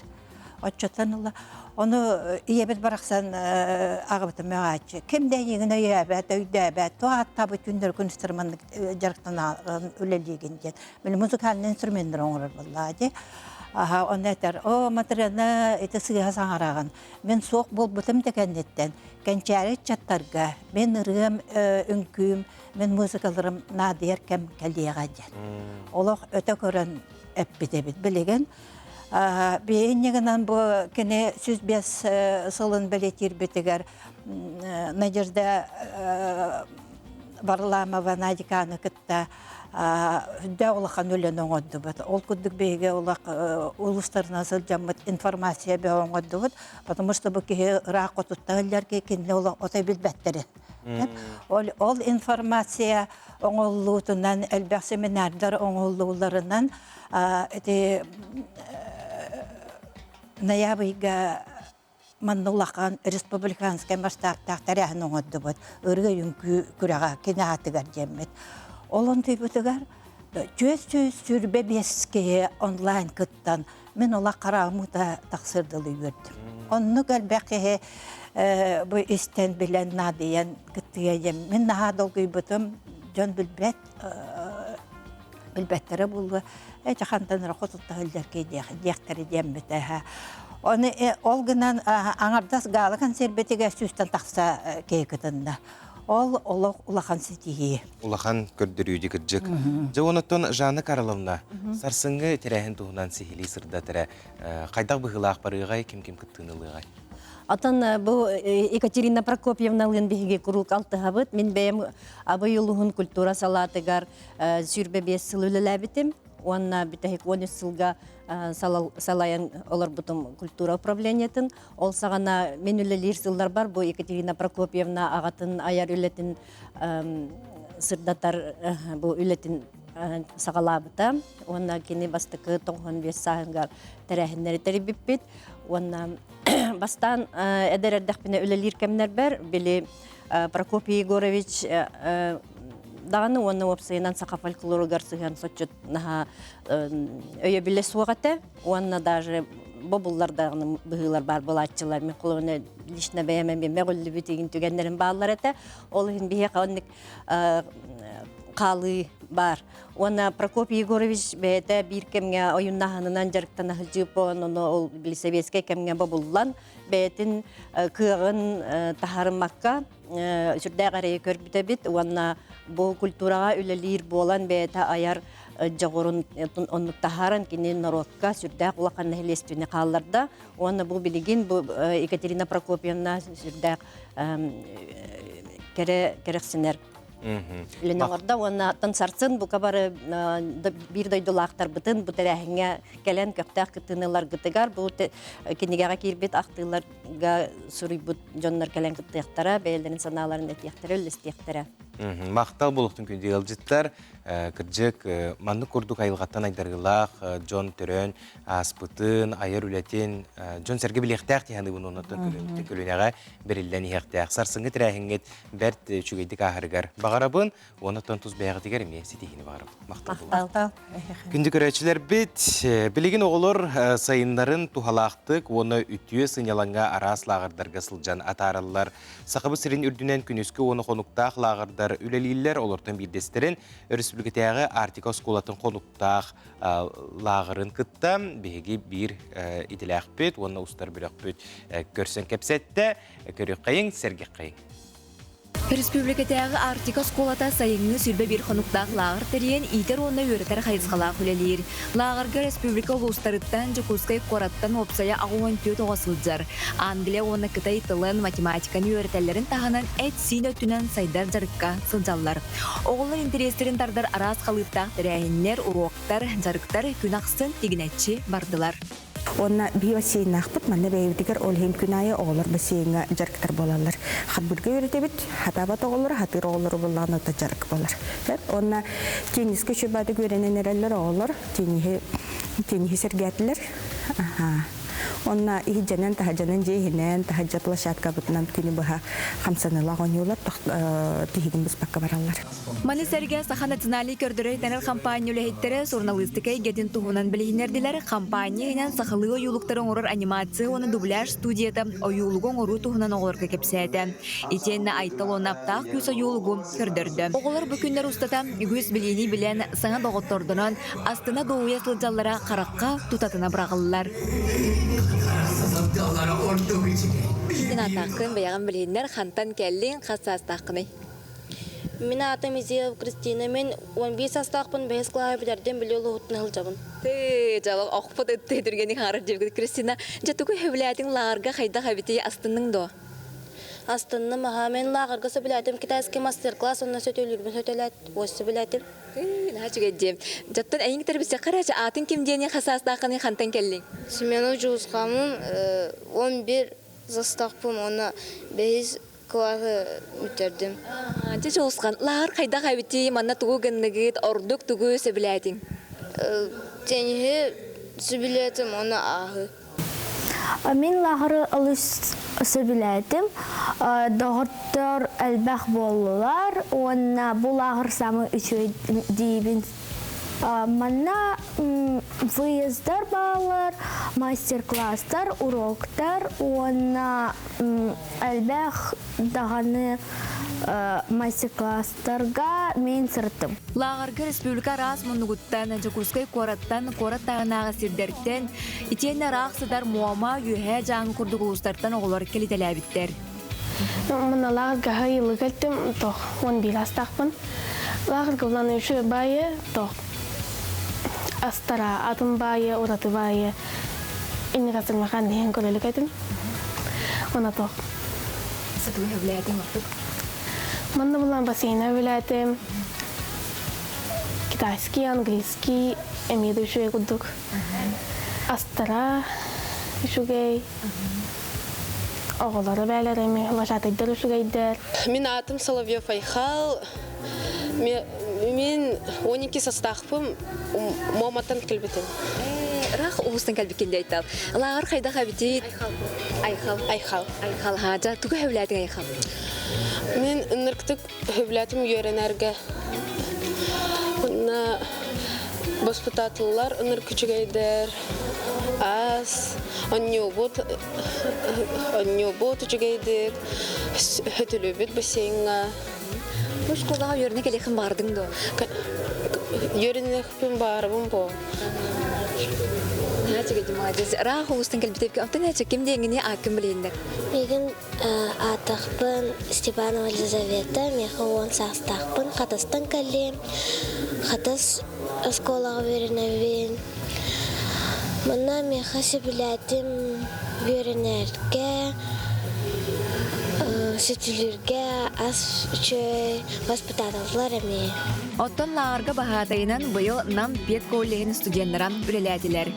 Оччотон ыла ону ийэбит барахсан аҕабытым мөҕөөччү. Ким да эйигин өйөөбөт, өйдөөбөт, туох ааттаабыт күннэр күнүстэр маннык дьарыктанан үлэлиигин диэн. Мин музыкальный инструменнар оҥорор буоллаа дии. Аха, онно этэр, о, Матрена, ити сыыһа саҥараҕын. Мин суох буолбутум да кэнниттэн, кэнчээри ыччаттарга мин ырыам, үҥкүүм, мин музыкаларым наадыйар кэм кэлиэҕэ диэн. Олох өтө көрөн эппит эбит. Билигин биһинньигинэн бу кини 105 сылын бэлиэтиирбитигэр Надежда Варламова Надиканы кытта үрдээх улахан үлэни оҥордубут. Ол курдук биһиги улах улуустарынан сылдьаммыт информация бөҕө оҥордубут, потому что бу киһи ыраах хотуттан ыллар кинини олох отой билбэттэрин. Ол, ол информация оҥоллуутунан, элбэх семинардар оҥоллууларынан ити ноябрьга манна улахан республиканскай масштабтаах тэрээһин оҥордубут. Ырыа үҥкүү күрэҕэ кини аатыгар диэммит. Ол онтуйбутугар 425 киһи онлайн кыттан мин олох хараамыта тахсыр дылы үөрдүм. Оннук элбэх киһи бу истэн билэн наадыйан кыттыа диэн мин наһаа долгуйбутум дьон билбэт билбэттэрэ буолуо ээ хантан эрэ хотуттан сылдьар киһи диэхтэрэ диэммитэ Оны ол гынан аҥардас гала концербитигэр сүүстэн тахса киһи кытынна. Ол олох улахан ситиһии.
Улахан көрдөрүүдү кырдьык. Дьэ онуттан Жанна Карловна сарсыҥҥы тэрээһин туһунан сиһилии сырдат эрэ. Хайдах быһыылаах барыаҕай, ким-ким кыттыыны ылыаҕай?
Отон бу Екатерина Прокопьевналыын биһиги куруук алтыһабыт. Мин бэйэм Абый улууһун культура салаатыгар 25 сыл үлэлээбитим уонна бүтэһик 13 сылга салайан олорбутум культура управлениетын. Ол саҕана мин үлэлиир сылларбар бу Екатерина Прокопьевна аҕатын айар үлэтин сырдатар бу үлэтин саҕалаабыта уонна кини бастакы 95 сааһыгар тэрээһиннэри тэрийбиппит уонна бастаан эдэр эрдэхпинэ үлэлиир кэмнэрбэр били Прокопий Егорович даҕаны уонна уопсайынан саха фольклоругар сыһыан соччо наһаа өйөбүлэ суох этэ уонна даже бобуллар даҕаны быһыылар баар буолааччылар мин холобуна лично бэйэм эмиэ мөҕүллүбүт игин түгэннэрим бааллар этэ ол иһин биһиэхэ оннук хаалыы баар уонна Прокопий Егорович бэйэтэ биир кэмҥэ ойуннаһынынан дьарыктана сылдьыбыт буолан ону ол били советскай кэмҥэ бобуллан бэйэтин кыаҕын таһаарыммакка сүрдээх эрэйи көрбүт эбит уонна бу культураҕа үлэлиир буолан бэйэтэ айар дьоҕурун оннук таһааран кини норуокка сүрдээх улахан нэһилиэстибэни хаалларда уонна бу билигин бу Екатерина Прокопьевна сүрдээх кэрэ кэрэхсинэр Үлэни оҥордо уонна оттон сарсын бука бары биир дойдулаахтарбытын бу тэрээһиҥҥэ кэлэн көхтөөх кыттыыны ыларгытыгар бу кинигэҕэ киирбит ахтыыларга суруйбут дьоннор кэлэн кыттыахтара, бэйэлэрин санааларын этиэхтэрэ, үллэстиэхтэрэ.
Махтал буолуохтун күндү ыалдьыттар. Кырдьык, маннык курдук айылҕаттан айдарыылаах дьон төрөөн ааспытын, айар үлэтин дьон-сэргэ билиэхтээх дии саныыбын уонна көлүнэҕэ бэриллэн иһиэхтээх. Сарсыҥҥы тэрээһиҥҥит бэрт үчүгэйдик ааһарыгар баҕарабын уонна оттон тус бэйэҕитигэр эмиэ ситиһиини баҕарабын. Махтал буолуохтун. Күндү көрөөччүлэрбит, билигин оҕолор сайыннарын туһалаахтык уонна үтүө сынньалаҥҥа араас лааҕырдарга сылдьан атаараллар. Сахабыт сирин үрдүнэн күнүскү уонна хонуктаах лааҕырдар үлэлииллэр. Олортон биирдэстэрин өрөспүүбүлүкэтээҕи Арктика оскуолатын хонуктаах лааҕырын кытта биһиги биир идэлээхпит уонна устар бөлөхпүт көрсөн кэпсэттэ. Көрүөххэйиҥ, сэргэххэйиҥ.
Республикатааҕы Арктика оскуолата сайыҥҥы 21 хонуктаах лааҕыр тэрийэн иитэр уонна үөрэтэр хайысхалаах үлэлиир. Лааҕырга республика улуустарыттан, Дьокуускай куораттан уопсайа 84 оҕо сылдьар. Англия уонна Кытай тылын, математиканы үөрэтэллэрин таһынан эт-сиин өттүнэн сайдар дьарыкка сылдьаллар. Оҕолор интэриэстэрин тардар араас халыыптаах тэрээһиннэр, уруоктар, дьарыктар күн ахсын тигинэччи бардылар.
Уонна биир бассейнаахпыт, манна бэйэбитигэр ол иһин күн аайы оҕолор бассейҥа дьарыктар буолаллар. Харбыырга үөрэтэбит, хатаабат оҕолору, хатыыр оҕолору буллаҕына ото дьарык буолар. Уонна теннискэ үчүгэйдик үөрэнэн эрэллэр оҕолор, тенниһи, тенниһи сэргээтилэр. Онно иһирдьэнэн, таһырдьанан дьиэ иһинэн, таһырдьа площадкабытынан күнү быһа хамсаныылаах оонньуулар тиһигин быспакка бараллар.
Маны сэргэ Саха национальнай көрдөрөр-иһитиннэрэр хампаанньа үлэһиттэрэ суруналыыстыка эйгэтин туһунан билиһиннэрдилэр. Хампаанньа иһинэн сахалыы ойуулуктары оҥорор анимация уонна дубляж студията ойуулугу оҥоруу туһунан оҕолорго кэпсээтэ. Итиэннэ Айтал уонна Аптаах күүс ойуулугу көрдөрдө. Оҕолор бу күннэр устата үгүс билиини билэн, саҥа доҕоттордонон, астына-дуоһуйа сылдьаллара харахха тутатына быраҕыллар. Мин аатааххын бэйэҕин билиһиннэр, хантан кэллиҥ, хас саастааххыный?
Мин аатым Изеев Кристина, мин 11 саастаахпын, бэһис кылааһы бүтэрдим, Бүлүү улууһуттан сылдьабын.
Тыы, дьалах охпут ыттыы түргэник хаҥарар диэбит Кристина. Дьэ, тугу сөбүлээтиҥ лааҕырга хайдах эбитий, астынныҥ дуо?
Астынным, аһаа, мин лааҕырга сөбүлээтим китайский мастер-класс уонна сөтүөлүүрбүн сөтөлөөт, ось сөбүлээтим.
Наһаа үчүгэй диэ. Дьоттон эйиҥ тэрбисэххэ эрэ аатын ким диэни хасаастааххыный хантан кэллиҥ?
Семенов Дьулусхааммын 11 састаахпын уонна бэһис кылааһы бүтэрдим.
Дьэ Дьулусхан, лааҕыр хайдах эбитий, манна тугу гынныгыт, ордук тугу сөбүлээтиҥ?
Тенниһи сөбүлээтим уонна ааһыы.
Мин лааҕыры олус сөбүлээтим. Доҕоттор элбэх буоллулар уонна бу лааҕыр саамай үчүгэй диибин. Манна выездар бааллар, мастер-класстар, уроктар уонна элбэх даҕаны мастер-класстарга мин сырыттым.
Лааҕырга республика араас муннугуттан, Дьокуускай куораттан, куорат таһынааҕы сирдэртэн, итиэннэ ыраах сытар Муома, Үөһээ Дьааҥы курдук улуустартан оҕолор кэлитэлээбиттэр.
Мына лааҕырга ыйылы кэлтим, тох, 11 астаахпын. Лааҕырга булан үчү баайы, тох, астара, атын баайы, ураты баайы, инник астырмахан диэн көрөлүк этим. Она тох.
Сатыы сөбүлээтиҥ ордук?
Манна булан бассейна үлээтим. Китайский, английский эмиэ да үчүгэй курдук. Астара үчүгэй. Оҕолоро бээлэр эми вожатыйдар үчүгэйдэр.
Мин аатым Соловьев Айхал. Мин 12 састаахпын Муоматтан кэлбитим.
Ыраах улуустан кэлбиккин диэйтал. Лааҕыр хайдах эбитий? Айхал.
Айхал.
Айхал. Хаадьа, тугу сөбүлээтиҥ Айхал?
Мин ынырыктык сөбүлээтим үөрэнэргэ. Уонна воспитателлар ынырык үчүгэйдэр, ас, онньуубут, онньуубут үчүгэйдик, хөтүлүбүт бассейҥҥа.
Бу школаҕа үөрэнэ кэлиэххин баҕардыҥ дуо?
Үөрэниэхпин баарыбын бо.
Наачыга молодец. Ыраах улуустан кэлбит Оттон эчэ ким диэҥини ааккын билиһиннэр?
Мигин аатахпын Степанова Елизавета, миэхэ уон саастаахпын, Хатастан кэллим. Хатас оскуолаҕа үөрэнэбин. Манна миэхэ сөбүлээтим үөрэнэргэ, сөтүлүүргэ ас үчүгэй, воспитателлар эмиэ.
Оттон лааҕырга баһаатайынан быйыл Нам педколлеһын студеннара үлэлээтилэр.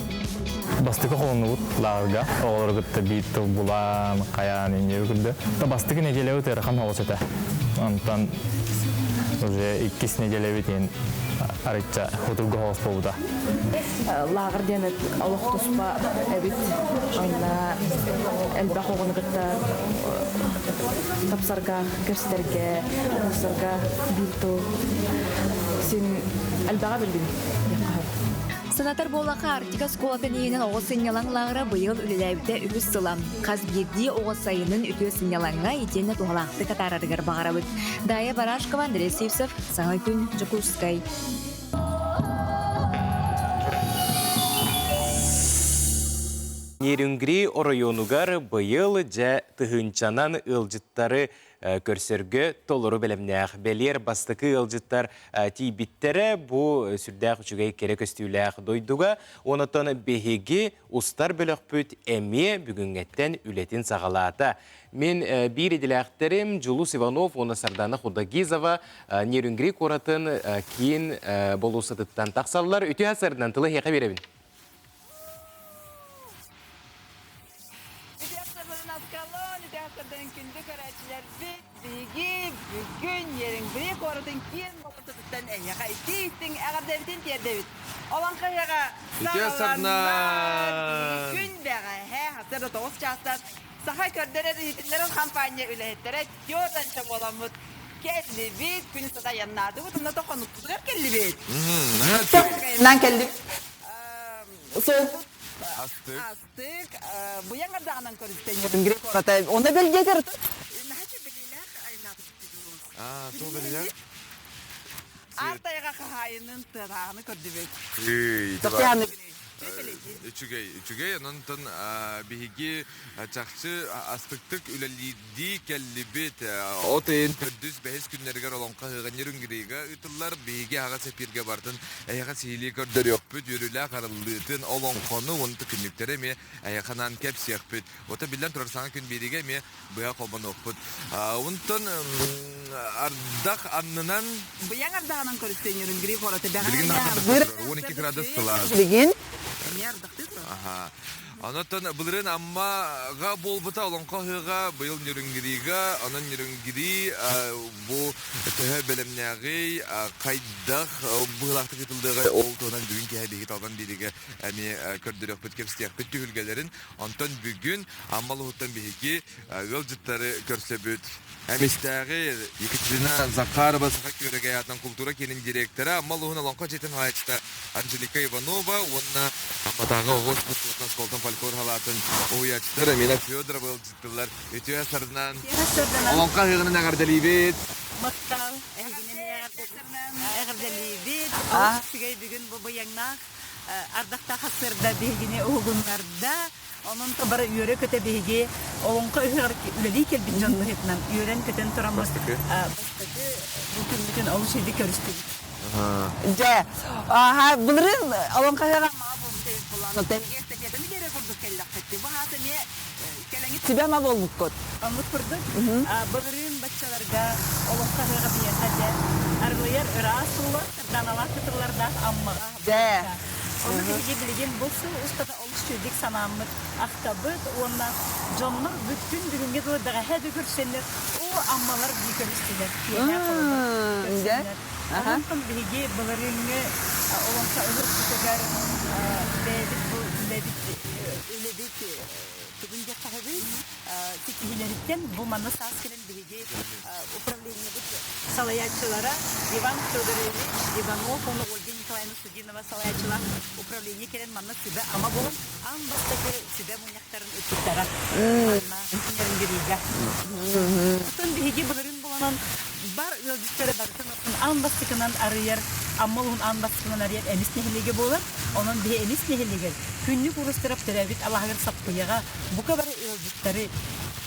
Бастакы холоннубут лааҕырга оҕолору кытта биир тыл булан, хайаан инньэ курдук. Бастакы нэдиэлэбит ыарахан оҕус этэ. Онтон уже иккис нэдиэлэбит иһин арычча хутурга оҕус буолбута.
Лааҕыр диэн олох туспа эбит. Онно элбэх оҕону кытта тапсарга, көрсөргө, мусорга биир тыл син элбэҕи биллим диэххэ
Санатар буоллахха, Арктика оскуолатын иһинэн оҕо сынньалаҥ лааҕыра быйыл үлэлээбитэ үһүс сыла. Хас биирдии оҕо сайынын үтүө сынньалаҥҥа итиэннэ туһалаахтык атаарарыгар баҕарабыт. Дая Барашкова, Андрей Сивцев, Саҥа күн, Дьокуускай.
Нерюнгри оройуонугар быйыл дьэ тыһыынчанан ыалдьыттары көрсөргө толору бэлэмнээх. Бэлиэр бастакы ыалдьыттар тиийбиттэрэ бу сүрдээх үчүгэй кэрэ көстүүлээх дойдуга. Онотон биһиги устар бөлөхпүт эмиэ бүгүҥҥэттэн үлэтин саҕалаата. Мин биир идэлээхтэрим Дьулус Иванов уонна Сардана Худогизова Нерюнгри куоратын киин болуоссатыттан тахсаллар. Үтүө сарынан тылы эһиэхэ биэрэбин.
Биһиги бүгүн Нерюнгри куоратын киин болуоссатыттан эһиэхэ итии-истиҥ эҕэрдэбитин тиэрдэбит. Олоҥхо ыһыаҕа
Үтүө
саҕаланна!
сарнан!
Күн бэҕэһээ. Сарсыарда 9 чаастан Саха көрдөрөр иһитиннэрэр хампаанньа үлэһиттэрэ Тётанча буоламмыт кэллибит, күн устата айаннаатыбыт, онно хонукпутугар кэллибит. Айаннаан кэллибит. Суолбут
Астык.
Астык. Быйаҥ ардаҕынан көрүстэн Нерюнгри куората. Онно бэлдиэтэр наһаа бэлиэлээх айаннаатыбыт.
Аа, туох бэлиэлээх?
Аар тайҕа хаһаайынын тыатааҕыны көрдүбүт.
Ый,
Тохтоһаны
Үчүгэй, үчүгэй. Онон биһиги чахчы астыктык үлэлиирдии кэллибит. От ыйын төрдүс, бэһис күннэригэр Олоҥхо ыһыаҕа Нерюнгрига ыытыллар. Биһиги аһаҕас эпииргэ барытын эһиэхэ сиһилии көрдөрүөхпүт, үөрүүлээх арыллыытын, олоҥхону уонна күннүктэри эмиэ эһиэхэ анаан кэпсиэхпит. Ота биллэн турар саҥа күн биэриигэ эмиэ быһа холбонуохпут. Онтон ардах аннынан
Быйаҥ ардаҕынан көрүстэн Нерюнгри куораты
Билигин
бэҕэһээ
12 градус сылаас.
Билигин эмиэ ардахтыы турар.
Аха. Онтон былырыын Аммаҕа буолбута Олоҥхо ыһыаҕа, быйыл Нерюнгрига, онон Нерюнгри бу төһө бэлэмнээҕий, хайдах быһыылаахтык ыытыллыаҕай, ол туһунан бүгүн киэһэ биһиги талбан биэриигэ эмиэ көрдөрүөхпүт, кэпсиэхпит түһүлгэлэрин. Онтон бүгүн Амма улууһуттан биһиги ыалдьыттары көрсөбүт. Эмистээҕи Екатерина Захарова Саха күөрэгэй аатынан култуура киинин директора, Амма улууһун Олоҥхо дьиэтин салайааччыта Анжелика Иванова уонна Амматааҕы оҕо искусствотын оскуолатын фольклор салаатын уһуйааччыта Рамина Федорова ыалдьыттылар. Үтүө сарынан Олоҥхо ыһыаҕынан эҕэрдэлиибит!
Махтал! Эһигинэн эҕэрдэлиибит! Олус үчүгэй бүгүн бу быйаҥнаах ардахтаах сарсыарда биһигини уһугуннарда. Онон бары үөрэ-көтө биһиги Олоҥхо ыһыаҕар үлэлии кэлбит дьон быһыытынан үөрэн-көтөн тураммыт
Бастакы.
бастакы бу күммүтүн олус үчүгэйдик көрүстүбүт.
Дьэ, аха былырыын Олоҥхо ыһыаҕар маа буолбут эбит буоллаҕына, тэһиги эстафетаны биэрэр курдук кэллэххит. Бу аата эмиэ кэлэҥит сүбэ-ама буолбуккут.
Оннук курдук, былырыын баччаларга Олоҥхо ыһыаҕа биһиэхэ дьэ арылыйар ыраас уулар, сарданалаах кытыллардаах Аммаҕа
Дьэ.
Ону биһиги билигин бу сыл устата олус үчүгэйдик санааммыт, ахтабыт уонна дьоннор бүттүн бүгүҥҥэ дылы бэҕэһээ да көрсөннөр, оо, аммалар дии көрүстүлэр, киэһэ холобур көрсөннөр. Онтон биһиги былырыыҥҥы Олоҥхо ыһыахпытыгар бэйэбит бу үлэбит үлэбит тугун диэххэ сөбүй ситиһиилэриттэн бу манна саас кэлэн биһиги управлениебыт салайааччылара Иван Федорович Иванов уонна Ольга Николаевна Судинова салайааччылаах управление кэлэн манна сүбэ-ама буолан аан бастакы сүбэ мунньахтарын ыыппыттара манна Нерюнгрига. Оттон биһиги былырыын буолан бар ыалдьыттары барытын аан бастакынан арыйар Амма улуһун аан бастакынан арыйар Эмис нэһилиэгэ буолар. Онон биһи Эмис нэһилиэгэр күннүк уурустарап төрөөбүт алааһыгар Саппыйаҕа бука бары ыалдьыттары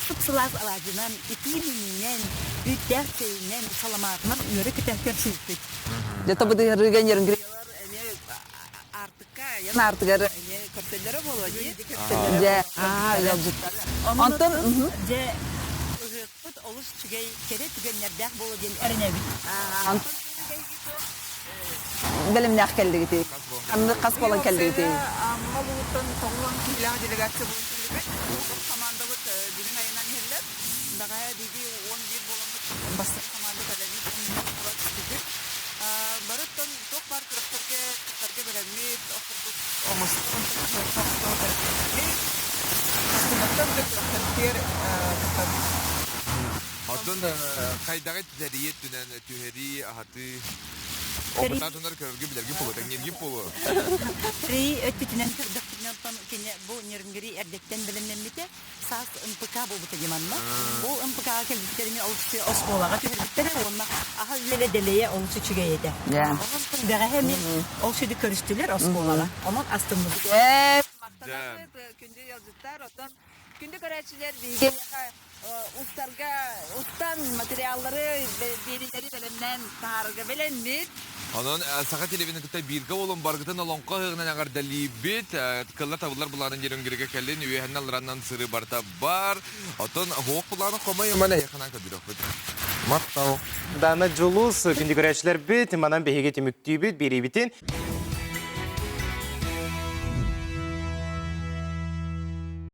сып-сылаас алаадьынан, итии миининэн, үүттээх чэйинэн, саламаатынан үөрэ-көтө көрсүбүппүт.
Дьэ, тобудыһарыыга Нерюнгрилар эмиэ Аартыкка, айан аартыгар эмиэ көрсөллөрө буолуо дии. Дьэ, аа, ыалдьыттары. Онтон
дьэ, ыһыахпыт олус үчүгэй, кэрэ түгэннэрдээх буолуо диэн эрэнэбит.
Онтон бэлэмнээх кэллигитий? Ханнык хас буолан кэллигитий?
Амма улууһуттан 90 киһилээх делегация буолан кэллибит. Командабыт бүгүн айынан иһэллэр. Бэҕэһээ биһиги 11 буоламмыт бастакы команда кэлэбит, түстүбүт. Барыттан туох баар күрэхтэргэ кыттарга бэлэммит, ол курдук оҥостон, бэлэммит. Астынаттан да күрэхтэрбитигэр кыттабыт.
Оттон хайдаҕый тэрийи өттүнэн түһэрии, аһатыы? Опытаан тунар көрөргө билэргин буолуо, тэҥнииргин буолуо.
Тэрийии өттүтүнэн көрдөхпүтүнэ оттон кини бу Нерюнгри эрдэттэн бэлэмнэммитэ. Саас МПК буолбута дии манна. Ол МПК-ҕа кэлбиттэрин олус оскуолаҕа түһэрбиттэрэ уонна аһа үөлэ дэлэйэ олус үчүгэй этэ. Онон бэҕэһээ эмиэ ол сүдү көрүстүлэр оскуолаҕа. Онон астынныбыт.
Махтанабыт күндү ыалдьыттар. Оттон күндү көрөөччүлэр биһиги устарга устан материаллары биэриилэри бэлэмнээн таһаарарга бэлэммит.
Онон саха телевидениетын кытта бииргэ буолун баргытын олоҥхо ыһыаҕынан эҕэрдэлиибит. Кылла табыллар былаанын Нерюнгригэ кэлин үөһэннэн аллараннан сырыы барыта бар. Оттон хуох былааны хомой ыман эйэхэнэн көрдөрүөхпүт. Махтал.
Дана Дьулус күндү көрөөччүлэрбит, манан биһиги түмүктүүбүт, биэриибитин.